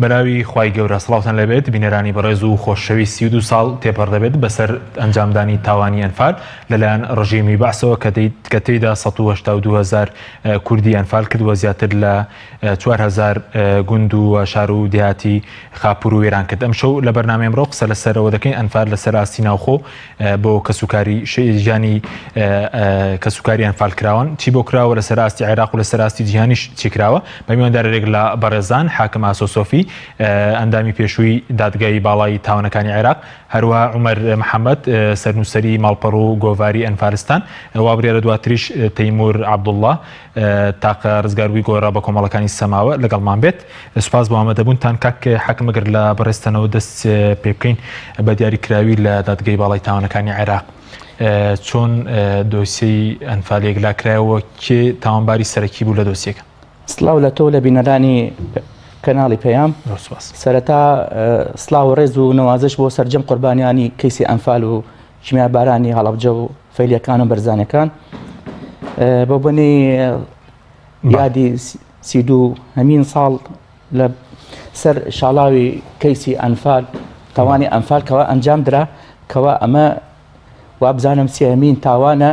بەناوی خوای گەورە سڵاوتان لێبێت بینەرانی بەڕێز و خۆشەویست 32 ساڵ تێپەڕ دەبێت بەسەر ئەنجامدانی تاوانی ئەنفال لەلایەن ڕژێمی بەعسەوە کە تێیدا 182 هەزار کوردی ئەنفال کرد و زیاتر لە 4000 گوند و شار و دێهاتی خاپور و وێران کرد. ئەمشەو لە بەرنامەی ئەمڕۆ قسە لەسەر ئەوە دەکەین ئەنفال لەسەر ئاستی ناوخۆ بۆ کەسوکاری ژیانی کەسوکاری ئەنفال کراوان چی بۆ کراوە لەسەر ئاستی عێراق و لەسەر ئاستی جیهانیش چی کراوە بە میواندارێک لە بەڕێزان حاکم ئاسۆ سۆفی ئەندامی پێشووی دادگای باڵای تاوانەکانی عێراق هەروەها عومەر محەممەد سەرنووسەری ماڵپەڕ و گۆڤاری ئەنفالستان وا بڕیارە دواتریش تەیمور عەبدوڵڵا تاقە ڕزگاربووی گۆڕە بە کۆمەڵەکانی سەماوە لەگەڵمان بێت. سوپاس بۆ ئامادەبوونتان کاک حاکم ئەگەر لە بەڕێزتانەوە دەست پێ بکەین بە دیاریکراوی لە دادگەی باڵای تاوانەکانی عێراق چۆن دۆسیەی ئەنفال یەکلا کرایەوە کێ تاوانباری سەرەکی بوو لە دۆسیەکە؟ سڵاو لە تۆ لە بینەرانی کەناڵی پەیام سەرەتا سڵاو و ڕێز و نەوازش بۆ سەرجەم قوربانیانی کەیسی ئەنفال و کیمیابارانی هەڵەبجە و فەیلیەکان و بەرزانەکان بۆ بنی یادی سیدو هەمین ساڵ لە سەر شاڵاوی کەیسی ئەنفال تاوانی ئەنفال کەوا ئەنجام درا کەوا ئەمە وابزانم سێمین تاوانە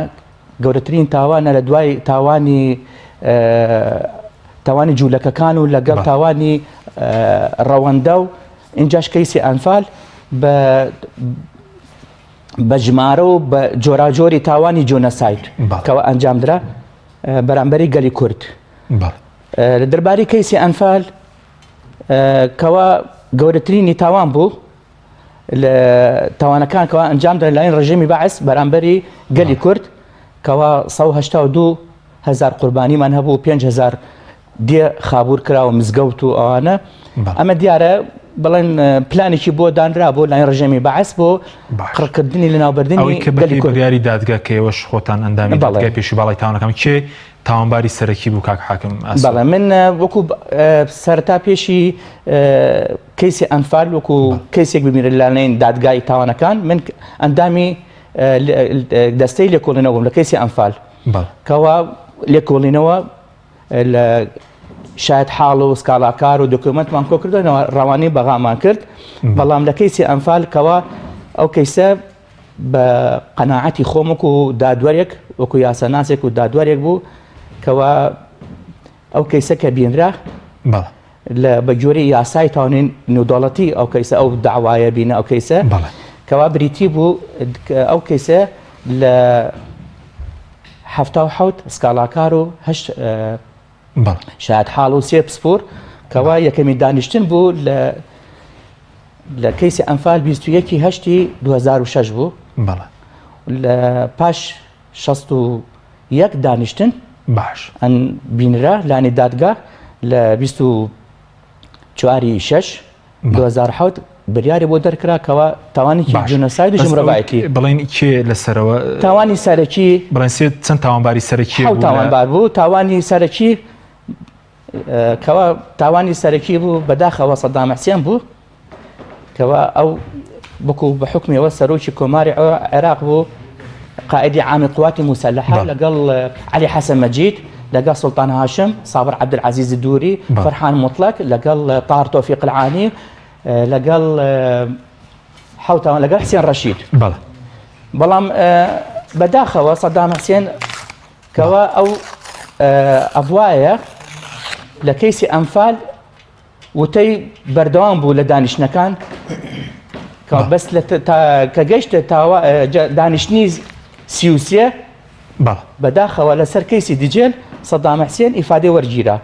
گەورەترین تاوانە لە دوای تاوانی تاوانی جوولەکەکان و لەگەڵ تاوانی ڕەوەندە و ئینجاش کەیسی ئەنفال بە بە ژمارە و بە جۆراجۆری تاوانی جۆنەساید کەەوە ئەنجامدرا بەرامبەری گەلی کورد لە دەرباری کەیسی ئەنفال کەوا گەورەترینی تاوان بوو لە تاوانەکان کەوا ئەنجام درا لەلایەن ڕژێمی بەعس بەرامبەری گەلی کورد کەوا 182 هزار قوربانیمان هەبوو 5000 دێ خابور کرا و مزگەوت و ئەوانە ئەمە دیارە بڵێن پلانێکی بۆ دانرا بۆ لای ڕژێمی بەعس بۆ قڕکردنی لەناوبردنی ئەوەی کە بەپێی بڕیاری دادگا کە ئێوەش خۆتان ئەندامی دادگای پێشووی باڵای تاوانەکان کێ تاوانباری سەرەکی بوو کاک حاکم ئاسۆ؟ بەڵێ من وەکو سەرتا پێشی کەیسی ئەنفال وەکو کەیسێک ببینرێت لەلایەن دادگای تاوانەکان من ئەندامی دەستەی لێکۆڵینەوە بووم لە کەیسی ئەنفال کەوا لێکۆڵینەوە لە شاید حاڵ و سکاڵاکار و دۆکیۆمەنتمان کۆ کردەوە ڕەوانەی بەغامان کرد بەڵام لە کەیسی ئەنفال کەوا ئەو کەیسە بە قەناعەتی خۆم وەکو دادوەرێک وەکو یاساناسێک و دادوەرێک بوو کەوا ئەو کەیسە کە بینرا لە بە گوێرەی یاسای تاوانی نێودەوڵەتی ئەو کەیسە ئەو داوایە بینە ئەو کەیسە کەوا بریتی بوو ئەو کەیسە لە 77 سکاڵاکار و هەشت شایەت حاڵ و سێ پسپۆر کەوا یەکەمی دانیشتن بوو لە لە کەیسی ئەنفال 21 هەشتی 2006 بوو لە پاش 61 دانیشتن باش ئەن بینرا لانی دادگا لە 24 شش 2007 بریاری بۆ دەرکرا کەوا تاوانێکی جینۆساید دژی مرۆڤایەتی بڵێن کێ لەسەرەوە تاوانی سەرەکی بڵێن سێ چەند تاوانباری سەرەکی حەوت تاوانبار بوو تاوانی سەرەکی کەوا تاوانی سەرەکی بوو بەداخەوە سەدام حسێن بوو کەوا ئەو بکو بە حکمیەوە سەرۆکی کۆماری عێراق بوو قائدی عامی قواتی موسەلەحە لەگەڵ عەلی حەسەن مەجید لەگەڵ سوڵتان هاشم سابر عەبدولعەزیز دووری فەرحان موتڵەک لەگەڵ تاهر تۆفیق العانی لەگەڵ حوتاوان لەگەڵ حسێن ڕەشید بەڵام بەداخەوە سەدام حسێن کەوا ئەو ئەبوایە لە کەیسی ئەنفال وتەی بەردەوام بوو لە دانیشتنەکان کە بەس کە گەشتە تاوا دانیشتنی 33 بەداخەوە لەسەر کەیسی دیجێل سەدام حسێن ئیفادەی وەرگیرا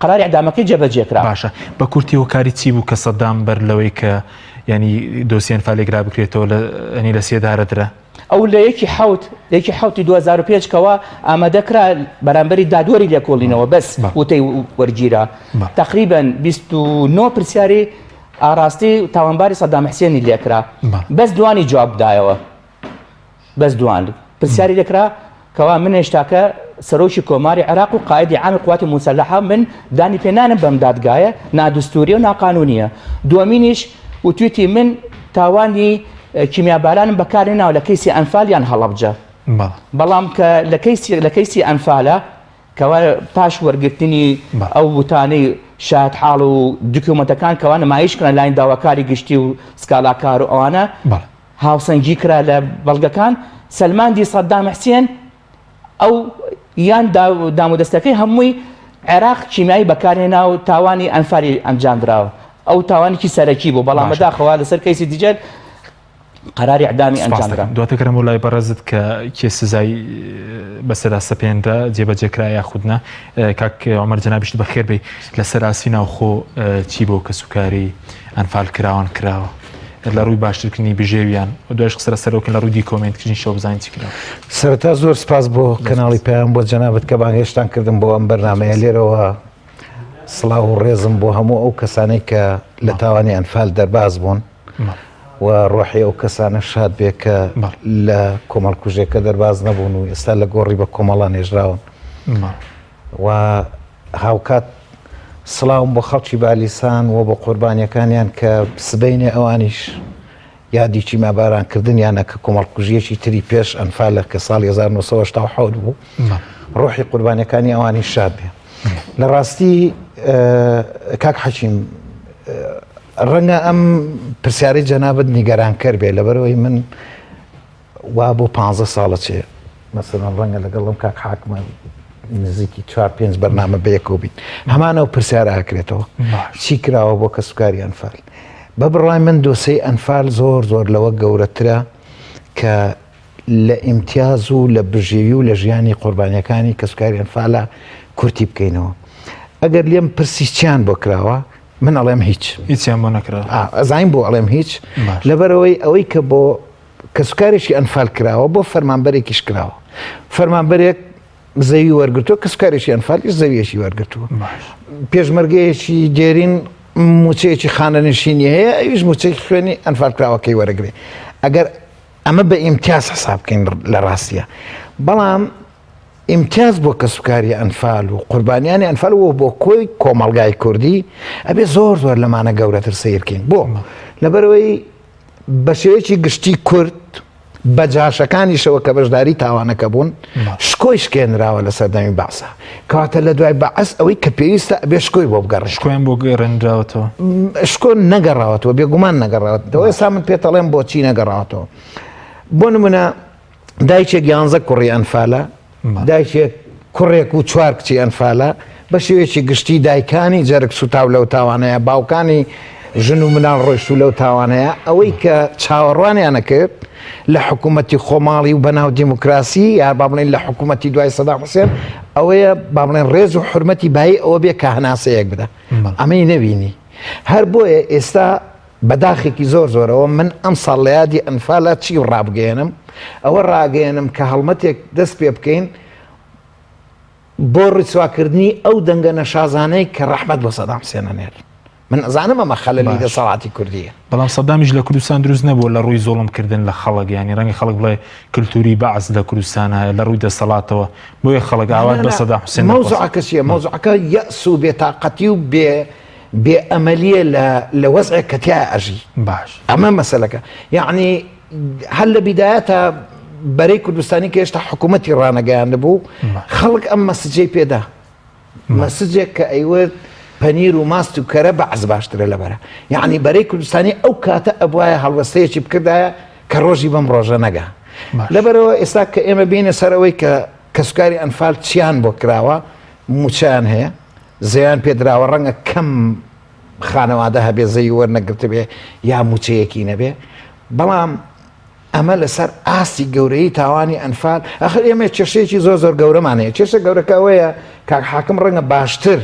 قراری ئیعدامەکەی جێبەجێ کرا. باشە بە کورتی هۆکاری چی بوو کە سەدام بەر لەوەی کە ینی دۆسیەن فالێگرا بکرێتەوە لە ئەنی لە سێدارە درا؟ ئەو لە یەکی حەوت یەکی حەوتی 2005 کەوا ئامادە کرا بەرامبەری دادوەری لێکۆڵینەوە بەس وتەی وەرگیرا تقریبا 29 پرسیاری ئاراستی تاوانباری سەدام حسێنی لێکرا بەس دوانی جواب دایەوە بەس دوان پرسیاری لێکرا کەوا من هێشتاکە سەرۆکی کۆماری عێراق و قائدی عامی قواتی موسەلەحە من دانی پێنانم بەم دادگایە نادستوریە و ناقانونیە دووەمینیش وتویتی من تاوانی کیمیابارانم بەکارهێناوە لە کەیسی ئەنفال یان هەڵەبجە بەڵام کە لە کەیسی لە کەیسی ئەنفالە کەوا پاش وەرگرتنی ئەو وتانەی شایەتحاڵ و دوکیومەنتەکان کەوا نمایش کران لاین داواکاری گشتی و سکاڵاکار و ئەوانە هاوسەنگی کرا لە بەڵگەکان سەلماندی سەدام حسێن ئەو یان دامودەستەکەی هەمووی عێراق کیمیایی بەکارهێنا و تاوانی ئەنفالی ئەنجامدراوە ئەو تاوانێکی سەرەکی بوو بەڵام بەداخەوە لەسەر کەیسی دیجەل قەراری ئیعدامی ئەنجامدرا. دواتر گەرم بۆ لای بەڕێزت کە کێ سزای بەسەرا سەپێنرا جێبەجێ کرا یاخود نا کاک عومەر جەنابیشت بەخێر بێی لەسەر ئاستی ناوخۆ چی بۆ کەسوکاری ئەنفال کراوان کراوە لە ڕووی باشترکردنی بژێویان و دوایش قسە لەسەر ئەوکەن لە ڕووی دیکۆمێنتکردنیشەوە بزانین چی کراوە. سەرەتا زۆر سپاس بۆ کەناڵی پەیام بۆ جەنابت کە بانگهێشتان کردم بۆ ئەم بەرنامەیە لێرەوە سڵاو و ڕێزم بۆ هەموو ئەو کەسانەی کە لە تاوانی ئەنفال دەرباز بوون و ڕۆحی ئەو کەسانە شاد بێ کە لە کۆمەڵکوژێکە دەرباز نەبوون و ئێستا لە گۆڕی بە کۆمەڵا نێژراون و هاوکات سڵاوم بۆ خەڵکی بالیسان و بۆ قوربانیەکانیان کە سبەینێ ئەوانیش یادی کیمیابارانکردنیانە کە کۆمەڵکوژیەکی تری پێش ئەنفالە کە ساڵی 1970 بوو ڕۆحی قوربانیەکانی ئەوانیش شاد بێ لە ڕاستی کاک حەکیم ڕەنگە ئەم پرسیارەی جەنابت نیگەرانکەر بێ لەبەرەوەی من وا بۆ پ ساڵە چێ مەسەلەن ڕەنگە لەگەڵم کاک حاکمە نزیکی چوار پێنج بەرنامە بەیەکەوە بین هەمانەوە پرسیارە ئاکرێتەوە چی کراوە بۆ کەسوکاری ئەنفال بە بڕای من دۆسەی ئەنفال زۆر زۆر لەوە گەورەترە کە لە ئیمتیاز و لە بژێوی و لە ژیانی قوربانیەکانی کەسوکاری ئەنفالە کورتی بکەینەوە ئەگەر لێم پرسی چیان بۆ کراوە من ئەڵێم هیچ هیچیان بۆ نەکراوە ئەزانین بۆ ئەڵێم هیچ لەبەرەوەی ئەوەی کە بۆ کەسوکارێکی ئەنفال کراوە بۆ فەرمانبەرێکیش کراوە فەرمانبەرێک زەوی وەرگتووە کەسوکارێکی ئەنفالیش زەویەکی وەرگتووە پێشمەرگەیەکی دێرین موچەیەکی خانەنشینی هەیە ئەویش موچەی خوێنی ئەنفال کراوەکەی وەرەگرێ ئەگەر ئەمە بە ئیمتیاز حساب بکەین لە ڕاستیە بەڵام ئیمتیاز بۆ کەسوکاری ئەنفال و قوربانیانی ئەنفال و بۆ کۆی کۆمەڵگای کوردی ئەبێ زۆر زۆر لەمانە گەورەتر سیرکەین بۆ لەبەرەوەی بە شێوەیەکی گشتی کورد بە جاشەکانیشەوە کە بەشداری تاوانەکە بوون شکۆی شکێنراوە لە سەردەمی بەعسا کەواتە لە دوای بەعس ئەوەی کە پێویستە ئەبێ شکۆی بۆ بگەڕێ شکۆیان بۆ گەڕێنراوەتەوە شکۆ نەگەڕاوەتەوە بێگومان نەگەڕاوەتەوە ئێستا من پێتەڵێم بۆچی نەگەڕاوەتەوە بۆ نمونە دایکێک یانزە کوڕی ئەنفالە دایکێک کوڕێک و چوار کچی ئەنفالە، بە شێوەیەکی گشتی دایکانی جەرگ سوتاو لەو تاوانەیە، باوکانی ژن و مناڵ ڕۆیشتوو لەو تاوانەیە، ئەوەی کە چاوەڕوانیان ئەکرد لە حکوومەتی خۆماڵی و بەناو دیموکراسی یا با بڵێین لە حکوومەتی دوای سەدام حوسێن ئەوەیە با بڵێن ڕێز و حورمەتی بایی ئەوە بێ کە هەناسەیەک بدا ئەمەی نەبینی هەر بۆیە ئێستا بە داخێکی زۆر زۆرەوە من ئەمساڵ لە یادی ئەنفالە چی ڕابگەیەنم؟ ئەوە ڕاگەیەنم کە هەڵمەتێک دەست پێ بکەین بۆ ڕیسواکردنی ئەو دەنگە نەشازانەی کە ڕەحمەت بۆ سەدام حسێن ئەنێرن. من ئەزانم ئەمە خەلەلی دەسەڵاتی کوردیە. بەڵام سەدامیش لە کوردستان دروست نەبووە لە ڕووی زوڵم کردن لە خەڵک یانی ڕەنگە خەڵک بڵێ کلتوری بەعس لە کوردستان هەیە لە ڕووی دەسەڵاتەوە بۆیە خەڵک ئاوات بە سەدام حوسێن دەخواست. مەوزوعەکە چیە؟ مەوزوعەکە یەئس و بێتاقەتی و بێ بێ ئەمەلیە لە لە وەزعێک کە تیا ئەژی باش ئەمە مەسەلەکە یعنی هەر لە بیدایەتە بەرەی کوردستانی کە هێشتا حکوومەتی ڕانەگەیاند بوو خەڵک ئەم مەسجەی پێدا مەسجێک کە ئەیوت پەنیر و ماست و کەرە بەعس باشترە لەبەرە یعنی بەرەی کوردستانی ئەو کاتە ئەبواە هەڵوەستەیەکی بکردایە کە ڕۆژی بەم ڕۆژە نەگا لەبەرەوە ئێستا کە ئێمە بینە سەرەوەی کە کەسوکاری ئەنفال چیان بۆ کراوە موچیان هەیە زەویان پێدراوە ڕەنگە کەم خانەوادە هەبێ زەوی وەرنەگرتبێ یا موچەیەکی نەبێ بەڵام ئەمە لەسەر ئاستی گەورەی تاوانی ئەنفال ئەخر ئێمە کێشەیەکی زۆر زۆر گەورەمان هەیە کێشە گەورەکە ئەوەیە کاک حاکم ڕەنگە باشتر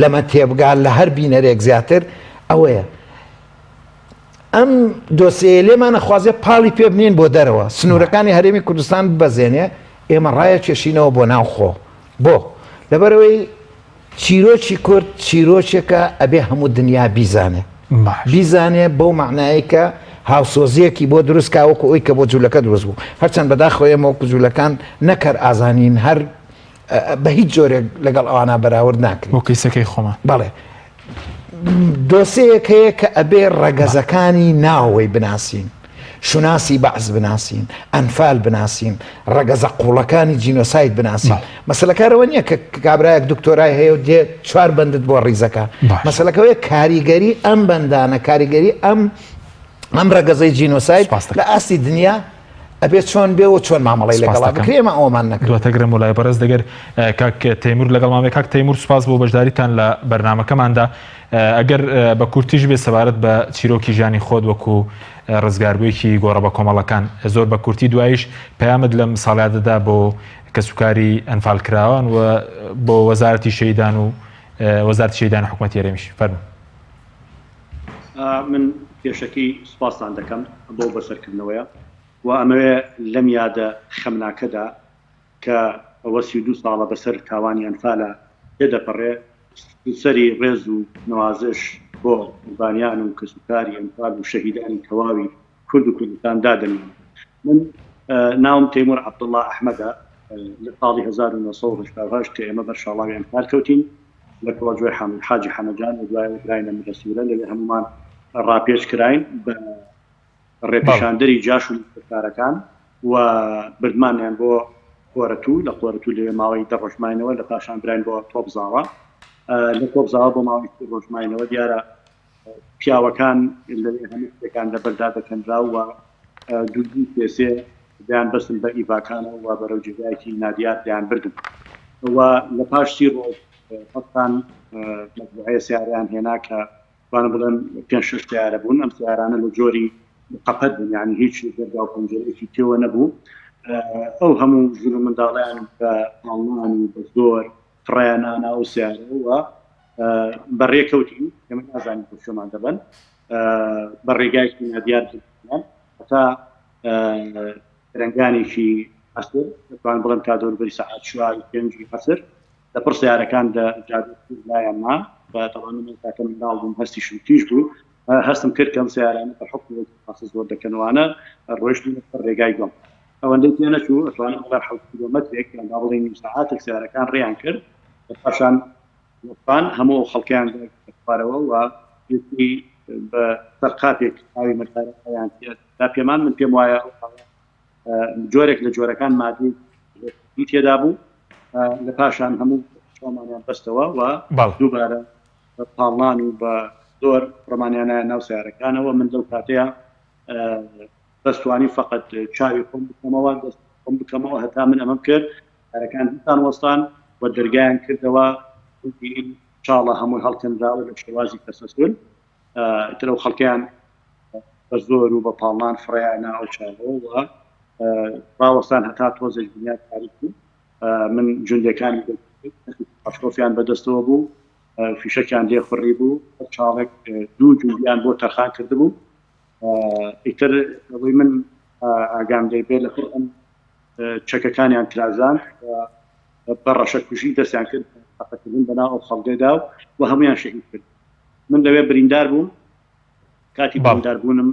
لەمە تێبگا لە هەر بینەرێک زیاتر ئەوەیە ئەم دۆسیەیە لێمانە خوازێ پاڵی پێ بنێن بۆ دەرەوە سنوورەکانی هەرێمی کوردستان ببەزێنێ ئێمە ڕایە کێشینەوە بۆ ناوخۆ بۆ؟ لەبەرئەوەی چیرۆکی کورد چیرۆکێکە ئەبێ هەموو دنیا بیزانێ. بیزانێ بەو مەعنایەی کە هاوسۆزییەکی بۆ دروست کا وەکو ئەوی کە بۆ جوولەکە دروست بوو. هەرچەند بەداخەوە ئێمە وەکو جوولەکان نەک هەر ئازانین هەر بە هیچ جۆرێک لەگەڵ ئەوانە بەراورد ناکرێت. بۆ کەیسەکەی خۆمان. بەڵێ. دۆسێیەک هەیە کە ئەبێ ڕەگەزەکانی ناوەوەی بناسین. شوناسی بەعس بناسین، ئەنفال بناسین، ڕەگەزە قوڵەکانی جینۆساید بناسین. مەسەلەکە ئەوە نییە کە کابرایەک دکتۆرای هەیە و دێ چوار بەندت بۆ ڕیزەکە. مەسەلەکە ئەوەیە کاریگەری ئەم بەندانە، کاریگەری ئەم ئەم ڕەگەزەی جینۆساید لە ئاستی دنیا ئەبێ چۆن بێ و چۆن مامەڵەی لەگەڵا بکرێ ئێمە ئەوەمان نەکرد. دواتەگرم وەلای بەڕێز دەگەر کاک تەیمور لەگەڵمان بێ. کاک تەیمور سوپاس بۆ بەشداریتان لە بەرنامەکەماندا. ئەگەر بە کورتیش بێ سەبارەت بە چیرۆکی ژیانی خۆت وەکو ڕزگاربوویەکی گۆڕە بە کۆمەڵەکان زۆر بە کورتی دوایش پەیامت لەم ساڵیادەدا بۆ کەسوکاری ئەنفالکراوان و بۆ وەزارەتی شەیدان و وەزارەتی شەیدان حکومەتی هەرێمیش فەرموو. من پێشەکی سوپاستان دەکەم بۆ بەسەرکردنەوەیە و ئەمەوێ لەم یادە خەمناکەدا کە ئەوە 32 ساڵە بەسەر تاوانی ئەنفالە تێدەپەڕێ سەری ڕێز و نەوازش بۆ قوربانیان و کەسوکاری ئەنفال و شەهیدانی تەواوی کورد و کوردستان دادەنێم. من ناوم تەیمور عەبدوڵڵا ئەحمەدە، لە ساڵی 1988 کە ئێمە بەر شاڵاوی ئەنفال کەوتین لە کۆڵەجۆی حاجی حەمەجان و دوایەوە براینە ملەسوورە، لەوێ هەموومان ڕاپێچ کراین بە ڕێپیشاندەری جاش و لەشکرکارەکان و بردمانیان بۆ قۆرەتوو، لە قۆرەتوو لەوێ ماوەی دە ڕۆژ ماینەوە، لە پاشان براین بۆ تۆپزاوە، لە تۆپزاوە بۆ ماوەی سی ڕۆژ ماینەوە، دیارە پیاوەکان لەوێ هەموو شتێکان لەبەردا دەکەنرا و دوو دوو سێ سێ دەیان بەستن بە ئیڤاکانەوە و بەرەو جێگایەکی نادیار دەیان بردن و لە پاش سی ڕۆژ هەستان مەجموعەیە سیارەیان هێنا کە توانم بڵێم پێنج شەش سیارە بوون ئەم سیارانە لە جۆری قەپەت بوون یعنی هیچ دەرگا و پەنجەرەیەکی تێوە نەبوو ئەو هەموو ژن و منداڵیان بە پاڵنان و بە زۆر فڕیان نانا ئەو سیارەوە بە ڕێکەوتین ئێمە نازانین بۆ کوێمان دەبەن بە ڕێگایەکی نادیار هەتا درەنگانێکی عەسر دەتوانم بڵێم تا دەوروبەری سەعات چوار و پێنجی عەسر لە پڕ سیارەکان لە جادەی سوور لایان نا بە تەبعەن من ئەو کاتە منداڵ بووم هەستیشم تیژ بوو هەستم کرد کە ئەم سیارانە بە حوکمێک پاسە زۆر دەکەنوانە ڕۆیشتینە سەر ڕێگای گۆم ئەوەندەی پێ نەچوو ئەتوانم بڵێم حەوت کیلۆمەترێک یان با بڵێین نیو سەعاتێک سیارەکان ڕێیان کرد پاشان وەستان هەموو ئەو خەڵکیان خوارەوە و یەکی بە سەر قاپێک ئاوی مردارەیان دا پێمان من پێم وایە ئەو جۆرێک لە جۆرەکان مادەی تێدا بوو لە پاشان هەموو چۆمانیان بەستەوە و دووبارە بە پاڵنان و بە زۆر ڕمانیانە ناو سیارەکانەوە من لەو کاتەیە بەس توانیم فقط چاوی خۆم بکەمەوە دەست خۆم بکەمەوە هەتا من ئەمەم کرد کارەکان دیسان وەستان و دەرگایان کردەوە چاڵە هەمووی هەڵکەنراوە لە شێوازی تەسەسول ئیتر ئەو خەڵکیان بە زۆر و بە پاڵنان فڕیانە ئەو چاڵەوە و ڕاوەستان هەتا تۆزێک دنیا تاریک بوو من جوندەکانی پاشکۆفیان بەدەستەوە بوو فیشەکیان لێ خوڕی بوو چاڵێک دوو جوندیان بۆ تەرخان کردبوو ئیتر ئەوەی من ئاگام لێ بێ لە ئەم چەکەکانیان ترازان بە ڕەشەکوژی دەستیان کرد تەقەکردن بەناو ئەو خەڵکەدا و هەمویان شەهید کرد من لەوێ بریندار بووم کاتی بریندار بوونم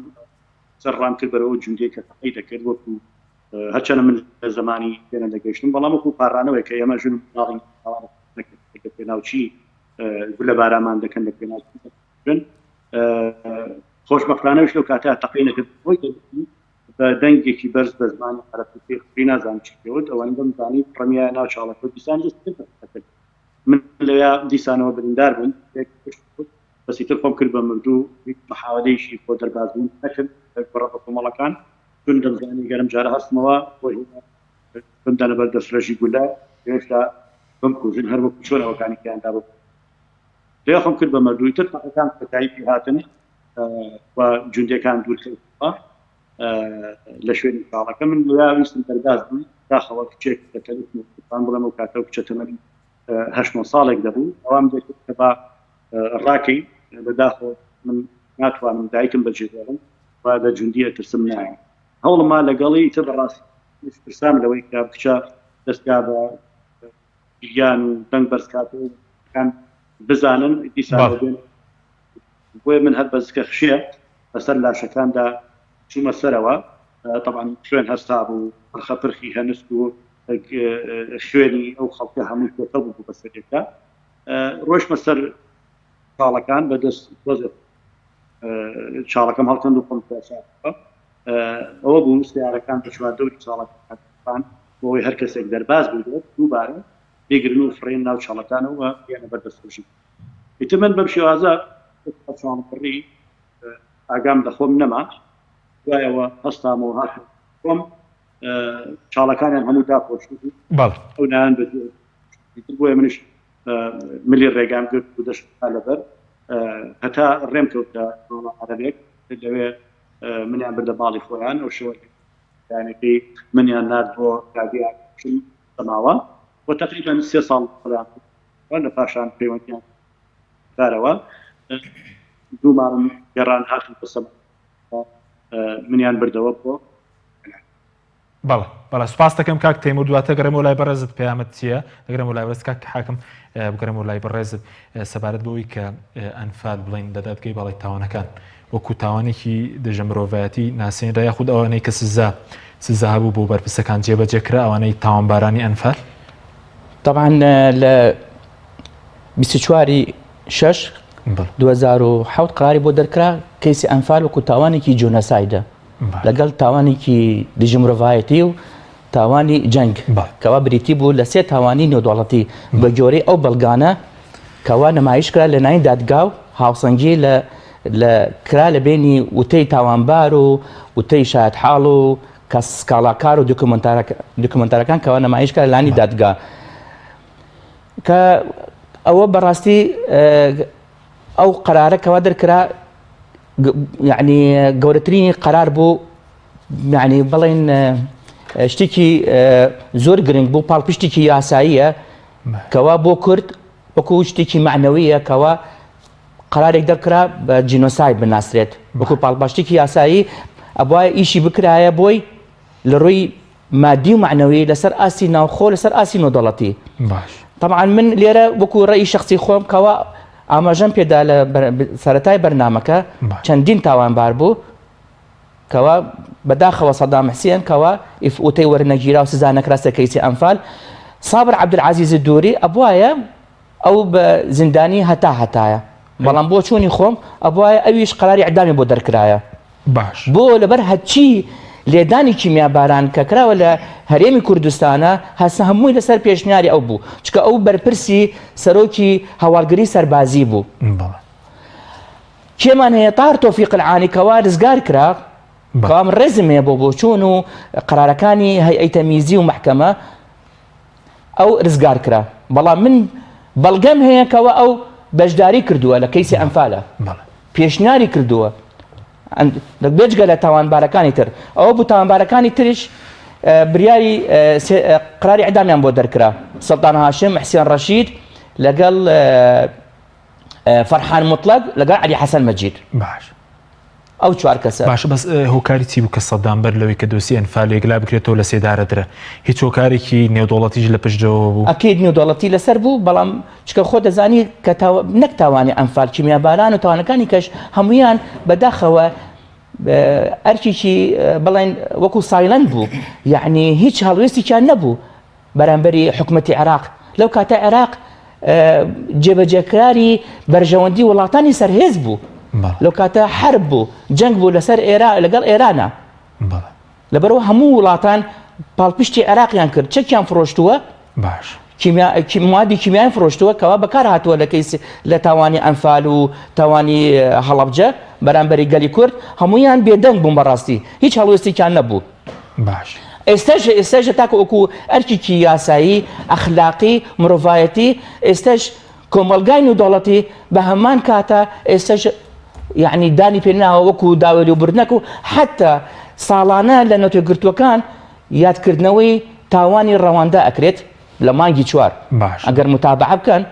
سەر ڕام کرد بەرەوە جوندەی کە تەقەی دەکرد وەکو هەرچەنە من لە زمانی پێنە دەگەیشتم بەڵام وەکو پاڕانەوەی کە ئێمە ژن ماڵی لە پێناوچی گولە بارامان دەکەن لە پێناو خۆشبەختانەوەش لەو کاتە تەقەی نەکرد خۆی بە دەنگێکی بەرز بە زمانی عەرەبی پێی خوری نازانم چی پێوت ئەوەندەم زانی ڕمیایە ناو چاڵەکە دیسان دەست کرد بە قسەکردن من لەویا دیسانەوە بریندار بووم بەس ئیتر خۆم کرد بە مردوو هیچ محاولەیەکی خۆ دەربازبوون نەکرد گوڕە بە کۆمەڵەکان چون دەمزانی گەرم جارە هەستمەوە خۆی بمدەنە بەر دەستڕێژی گولە هێشتا بمکوژن هەر وەکو چۆن ئەوەکانی پێیان دا بکوژن لێ خۆم کرد بە مردووی تر تەقەکان کۆتایی پێ هاتن و جوندەکان دوور کەوتەوە لە شوێنی چاڵەکە من لەویا ویستم دەرباز بووم داخەوە کچێک لە تەلەفۆن بڵێم ئەو کاتە و کچە تەمەنی هەشت نۆ ساڵێک دەبوو ئەوام دەکرد کە با ڕاکەی بەداخەوە من ناتوانم دایکم بەجێ بێڵم و لە جوندی ئەترسم نایە هەوڵما لەگەڵی تر بەڕاستی ترسام لەوەی کە کچە دەستکا بە گریان و دەنگ بەرز کاتەوە بزانن دیسانەوە بێن بۆیە من هەر بە زکە خشێ بەسەر لاشەکاندا چوومە سەرەوە تەبعەن خوێن هەستا بوو پرخە پرخی هەنسک و خوێنی ئەو خەڵکە هەمووی تێکەڵ بوو بەسەر یەکدا ڕۆیشتمە سەر چاڵەکان بە دەست تۆزێک چاڵەکەم هەڵکەند و خۆم تراساوە. ئەوە بوو سیارەکان بە چواردەوری چاڵەکان بۆ ئەوەی هەر کەسێک دەرباز بوو دووبارە بیگرن و فڕێن ناو چاڵەکانەوە بێنە بەر دەستڕژی. ئیتر من بەم شێوازە چاڵپڕی ئاگام لە خۆم نەما. دوایەوە هەستامەوە هاتم خۆم چاڵەکانیان هەموو داپۆشتبوو. بەڵێ. ئەو نایان بە ئیتر بۆیە منیش ملی ڕێگام گرت و دەشت لەبەر هەتا ڕێم کەوتە ماڵە عەرەبێک لەوێ منیان بردە ماڵی خۆیان ئەو شەوە یانەکەی منیان نارد بۆ دادیان سەماوە و تقریبا سێ ساڵ خۆیان لە پاشان پەیوەندیان کارەوە دوو ماڵم گەڕان هاتن بۆ سەماوە منیان بردەوە بۆ بەڵێ بەڵێ سوپاس دەکەم کاک تەیمور دواتر گەڕێمەوە لای بەڕێزت پەیامت چییە دەگەرمەوە لای بەڕێز کاک حاکم بگەرمەوە لای بەڕێزت سەبارەت بەوەی کە ئەنفال بڵین لە دادگەی باڵای تاوانەکان وەکو تاوانێکی دژە مرۆڤایەتی ناسێنرا یاخود ئەوانەی کە سزا سزا هەبوو بۆ بەرپرسەکان جێبەجێ کرا ئەوانەی تاوانبارانی ئەنفال؟ طبعا لە 24 شش 2007 قراری بۆ دەرکرا کەیسی ئەنفال وەکو تاوانێکی جۆنەسایدە لەگەڵ تاوانێکی دژی مرۆڤایەتی و تاوانی جەنگ کەوا بریتی بوو لە سێ تاوانی نێودەوڵەتی بە جۆرەی ئەو بەڵگانە کەوا نمایش کرا لە ناین دادگا و هاوسەنگی لە لە کرا لە بینی وتەی تاوانبار و وتەی شایەتحاڵ و کە سکاڵاکار و دۆکیومنتارەکان کەوا نمایش کرا لانی دادگا کە ئەوە بەڕاستی ئەو قەرارە کەوا دەرکرا یعنی گەورەترینی قەرار بوو یعنی بڵێن شتێکی زۆر گرنگ بوو پاڵپشتێکی یاساییە کەوا بۆ کورد وەکو شتێکی معنەویە کەوا قرارێک دەرکرا بە جینۆساید بناسرێت وەکو پاڵپشتێکی یاسایی ئەبواە ئیشی بکرایە بۆی لە ڕووی مادی و مەعنەوی لەسەر ئاستی ناوخۆ لەسەر ئاستی نێودەوڵەتی باش طبعا من لێرە وەکو ڕێی شخصی خۆم کەوا ئاماژەم پێدا لە سەرەتای بەرنامەکە چەندین تاوانبار بوو کەوا بەداخەوە سەدام حسێن کەوا ئیفوتەی وەرنەگیرا و سزا نەکرا سەر کەیسی ئەنفال سابر عەبدولعەزیز دووری ئەبوایە ئەو بە زیندانی هەتا هەتایە بەڵام بۆ چوونی خۆم ئەبوایە ئەویش قەراری ئیعدامی بۆ دەرکرایە باش. بۆ لەبەر هەرچی لێدانی کیمیاباران کە کراوە لە هەرێمی کوردستانە هەسە هەمووی لەسەر پێشنیاری ئەو بوو چکە ئەو بەرپرسی سەرۆکی هەواڵگری سەربازی بوو. بەڵێ. کێمان هەیە تاهر تۆفیق العانی کەوا رزگار کرا کەوا من ڕێزم هەیە بۆ بۆچوون و قەرارەکانی هەیئەی تەمیزی و مەحکەمە ئەو رزگار کرا بەڵام من بەڵگەم هەیە کەوا ئەو بەشداری کردووە لە کەیسی ئەنفالە پێشنیاری کردووە بێجگە لە تاوانبارەکانی تر ئەوە بوو تاوانبارەکانی تریش بریاری قراری ئەدامیان بۆ دەرکرا سەڵتان هاشم حسێن ڕەشید لەگەڵ فەرحان موتڵەگ لەگەڵ عەلی حەسەن مەجید. باش. ئەو چوار کەسە. باشە بەس هۆکاری چی بوو کە سەدام بەر لەوەی کە دۆسیەی ئەنفال یەکلا بکرێتەوە لە سێدارە درا؟ هیچ هۆکارێکی نێودەوڵەتیش لە پشتەوە بوو؟ ئەکید نێودەوڵەتی لەسەر بوو بەڵام چکە خۆ دەزانی کە نەک تاوانی ئەنفال کیمیاباران و تاوانەکانی کەش هەمویان بەداخەوە ئەرکێکی بڵێن وەکو silent بوو یعنی هیچ هەڵوێستێکیان نەبوو بەرامبەری حکومەتی عێراق، لەو کاتە عێراق جێبەجێکراری بەرژەوەندی وڵاتانی سەرهێز بوو، لەو کاتە حەرب بوو، جەنگ بوو لەسەر ئێرا لەگەڵ ئێرانە، لەبەرەوە هەموو وڵاتان پاڵپشتی عێراقیان کرد، چەکیان فرۆشتووە، باش موادی کیمیایان فرۆشتووە کەوا بەکار هاتووە لە کەیس لە تاوانی ئەنفال و تاوانی هەڵەبجە بەرامبەری گەلی کورد، هەموویان بێدەنگ بوون بەڕاستی هیچ هەڵوێستێکیان نەبوو. باش. ئێستاش ئێستاش تاکو وەکو ئەرکێکی یاسایی، ئەخلاقی، مرۆڤایەتی ئێستاش کۆمەڵگای نێودەوڵەتی بە هەمان کاتە ئێستاش یعنی دانی پێ ناوە وەکو داوای لێبوردنەک و حتا ساڵانە لە نەتەوەیەکگرتووەکان یادکردنەوەی تاوانی ڕەواندا ئەکرێت لە مانگی چوار باش ئەگەر متابعە بکەن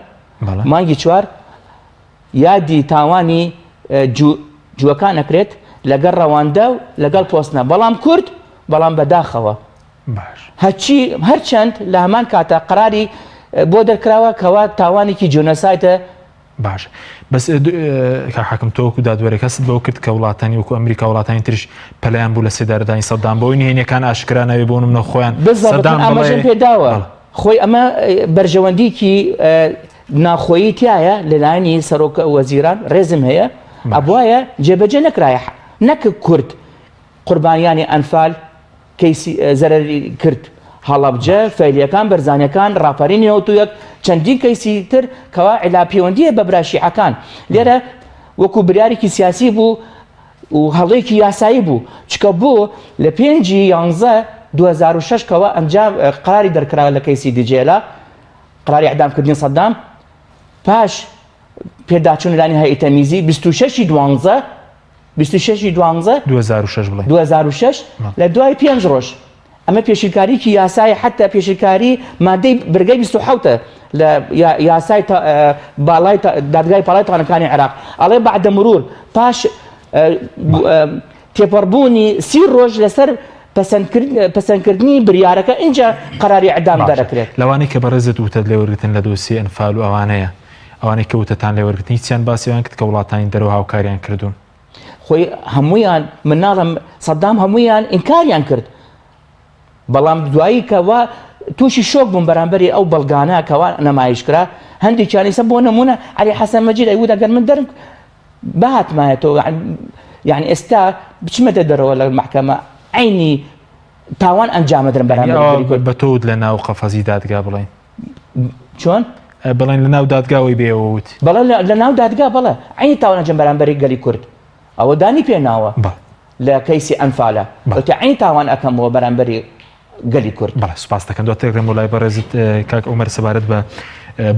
بەڵێ. مانگی چوار یادی تاوانی جووەکان ئەکرێت لەگەڵ ڕەواندا و لەگەڵ پۆستنە بەڵام کورد بەڵام بەداخەوە باش هەرچی هەرچەند لە هەمان کاتە قراری بۆ دەرکراوە کەوا تاوانێکی جۆنەسایتە باش بەس کاک حاکم تۆ وەکو دادوەرێک هەست بەوە کرد کە وڵاتانی وەکو ئەمریکا وڵاتانی تریش پەلیان بوو لە سێدارەدانی سەدام بەوەی نهێنیەکان ئاشکرا نەبێ بۆ نمونە خۆیان بالضبط سەدام من ئاماژەم بڵێ پێداوە بەڵێ. خۆی ئەمە بەرژەوەندیکی ناخۆیی تیایە لەلایەنی سەرۆک وەزیران ڕێزم هەیە ئەبوایە جێبەجێ نەکرایە نەک کورد. قوربانیانی ئەنفال کەیسی زەرەری کرد هەڵەبجە فەیلیەکان بەرزانیەکان ڕاپەرینی 91 چەندین کەیسی تر کەوا عیلا پەیوەندیە بە برا شیعەکان لێرە وەکو بریارێکی سیاسی بوو و هەڵەیەکی یاسایی بوو چکە بۆ لە پێنجی یانزە 2006 کەوا ئەنجام قراری دەرکرا لە کەیسی دیجێلا قراری ئەعدامکردنی سەدام پاش پێداچوون لانی هەیئەی تەمیزی 26 دوانزە 26 ی دوانزە 2006 بڵێ 2006 لە دوای پێنج ڕۆژ ئەمە پێشلکاریکی یاسای حتا پێشلکاری مادەی برگەی 27 لە یاسای باڵای دادگای پاڵای تاوانەکانی عێراق ئەڵێ بعد مرور پاش تێپەڕبوونی سی ڕۆژ لەسەر پەسەندکردنی بریارەکە ئینجا قەراری ئەدام دەرەکرێت. لەوانەی کە بەڕێزت وتەت لێوەرگرتن لە دۆسیەی ئەنفال و ئەوانەیە ئەوانەی کە وتەتان لێوەرگرتن هیچیان باسی ئەوان کرد کە وڵاتانی دەرەوە هاوکاریان کردوون؟ خۆی هەمویان من ناڵم سەدام هەمویان ئینکاریان کرد بەڵام دوایی کەوا تووشی شۆک بووم بەرامبەری ئەو بەڵگانە کەوا نەمایش کرا هەندێکیان ئیسە بۆ نمونە عەلی حەسەن مەجید ئەیوت ئەگەر من دەرم بهاتمایەتەوە یعنی ئێستا بچمەتە دەرەوە لە مەحکەمە عینی تاوان ئەنجامەدرم بەرامبەر بە تۆ لە ناو قەفەزی دادگا بڵێن چۆن؟ بڵێن لە ناو دادگاوەی بێەوە وت. بەڵێ لە ناو دادگا بەڵێ عینی تاوان ئەنجام بەرامبەری گەلی کورد ئەوە دانی پێ ناوە لە کەیسی ئەنفالە وتی عینی تاوان ئەکەمەوە بەرامبەری گەلی کورد. بەڵێ سوپاس دەکەم دواتر دەگەڕێمەوە لای بەڕێزت کاک عومەر سەبارەت بە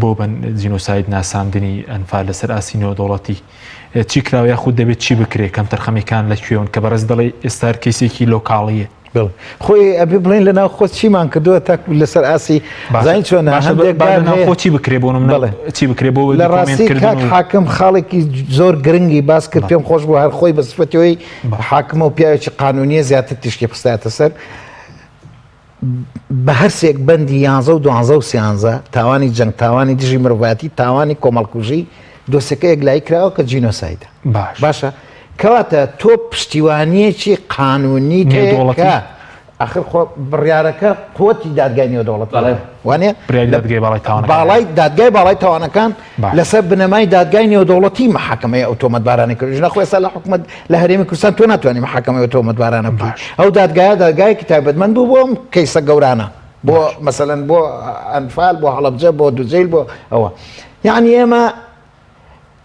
بۆ بە جینۆساید ناساندنی ئەنفال لەسەر ئاستی نێودەوڵەتی چی کراوە یاخود دەبێت چی بکرێت کەمتەرخەمیەکان لە کوێون کە بەڕێز دەڵێ ئێستا کەیسێکی لۆکاڵیە بڵێ خۆی ئەبێ بڵێن لە ناو خۆ چیمان کردووە تا لەسەر ئاسی زانین چۆنە هەندێک با لە ناو خۆ چی بکرێ بۆ نمونە بەڵێ. چی بکرێ بۆ لە ڕاستی کاک کاک حاکم خاڵێکی زۆر گرنگی باس کرد پێم خۆش بوو هەر خۆی بە سفەتەوەی حاکمە و پیاوێکی قانونیە زیاتر تیشکی خستایەتە سەر بە هەرسێک بەندی یانزە و دوانزە و سیانزە تاوانی جەنگ تاوانی دژی مرۆڤایەتی تاوانی کۆمەڵکوژی دۆسەکە یەکلایی کراوە کە جینۆسایدە باش باشە کەواتە تۆ پشتیوانیەکی قانونی نێودەوڵەتی ئەخر خۆ بڕیارەکە قوتی دادگای نێودەوڵەتی بەڵێ. وانە بڕیاری دادگای باڵای تاوانەکان باڵای دادگای باڵای تاوانەکان باش. لەسەر بنەمای دادگای نێودەوڵەتی محاکمەی ئەو تۆمەتبارانە کرد ژنە خۆ ئێستا لە حکومەت لە هەرێمی کوردستان تۆ ناتوانانی محاکمەی ئەو تۆمەتبارانە بکەی باش. ئەو دادگایە دادگایەکی تایبەتمەند بوو بۆ ئەم کەیسە گەورانە بۆ مەسەلەن بۆ ئەنفال بۆ هەڵەبجە بۆ دوجەیل بۆ ئەوە یعنی ئێمە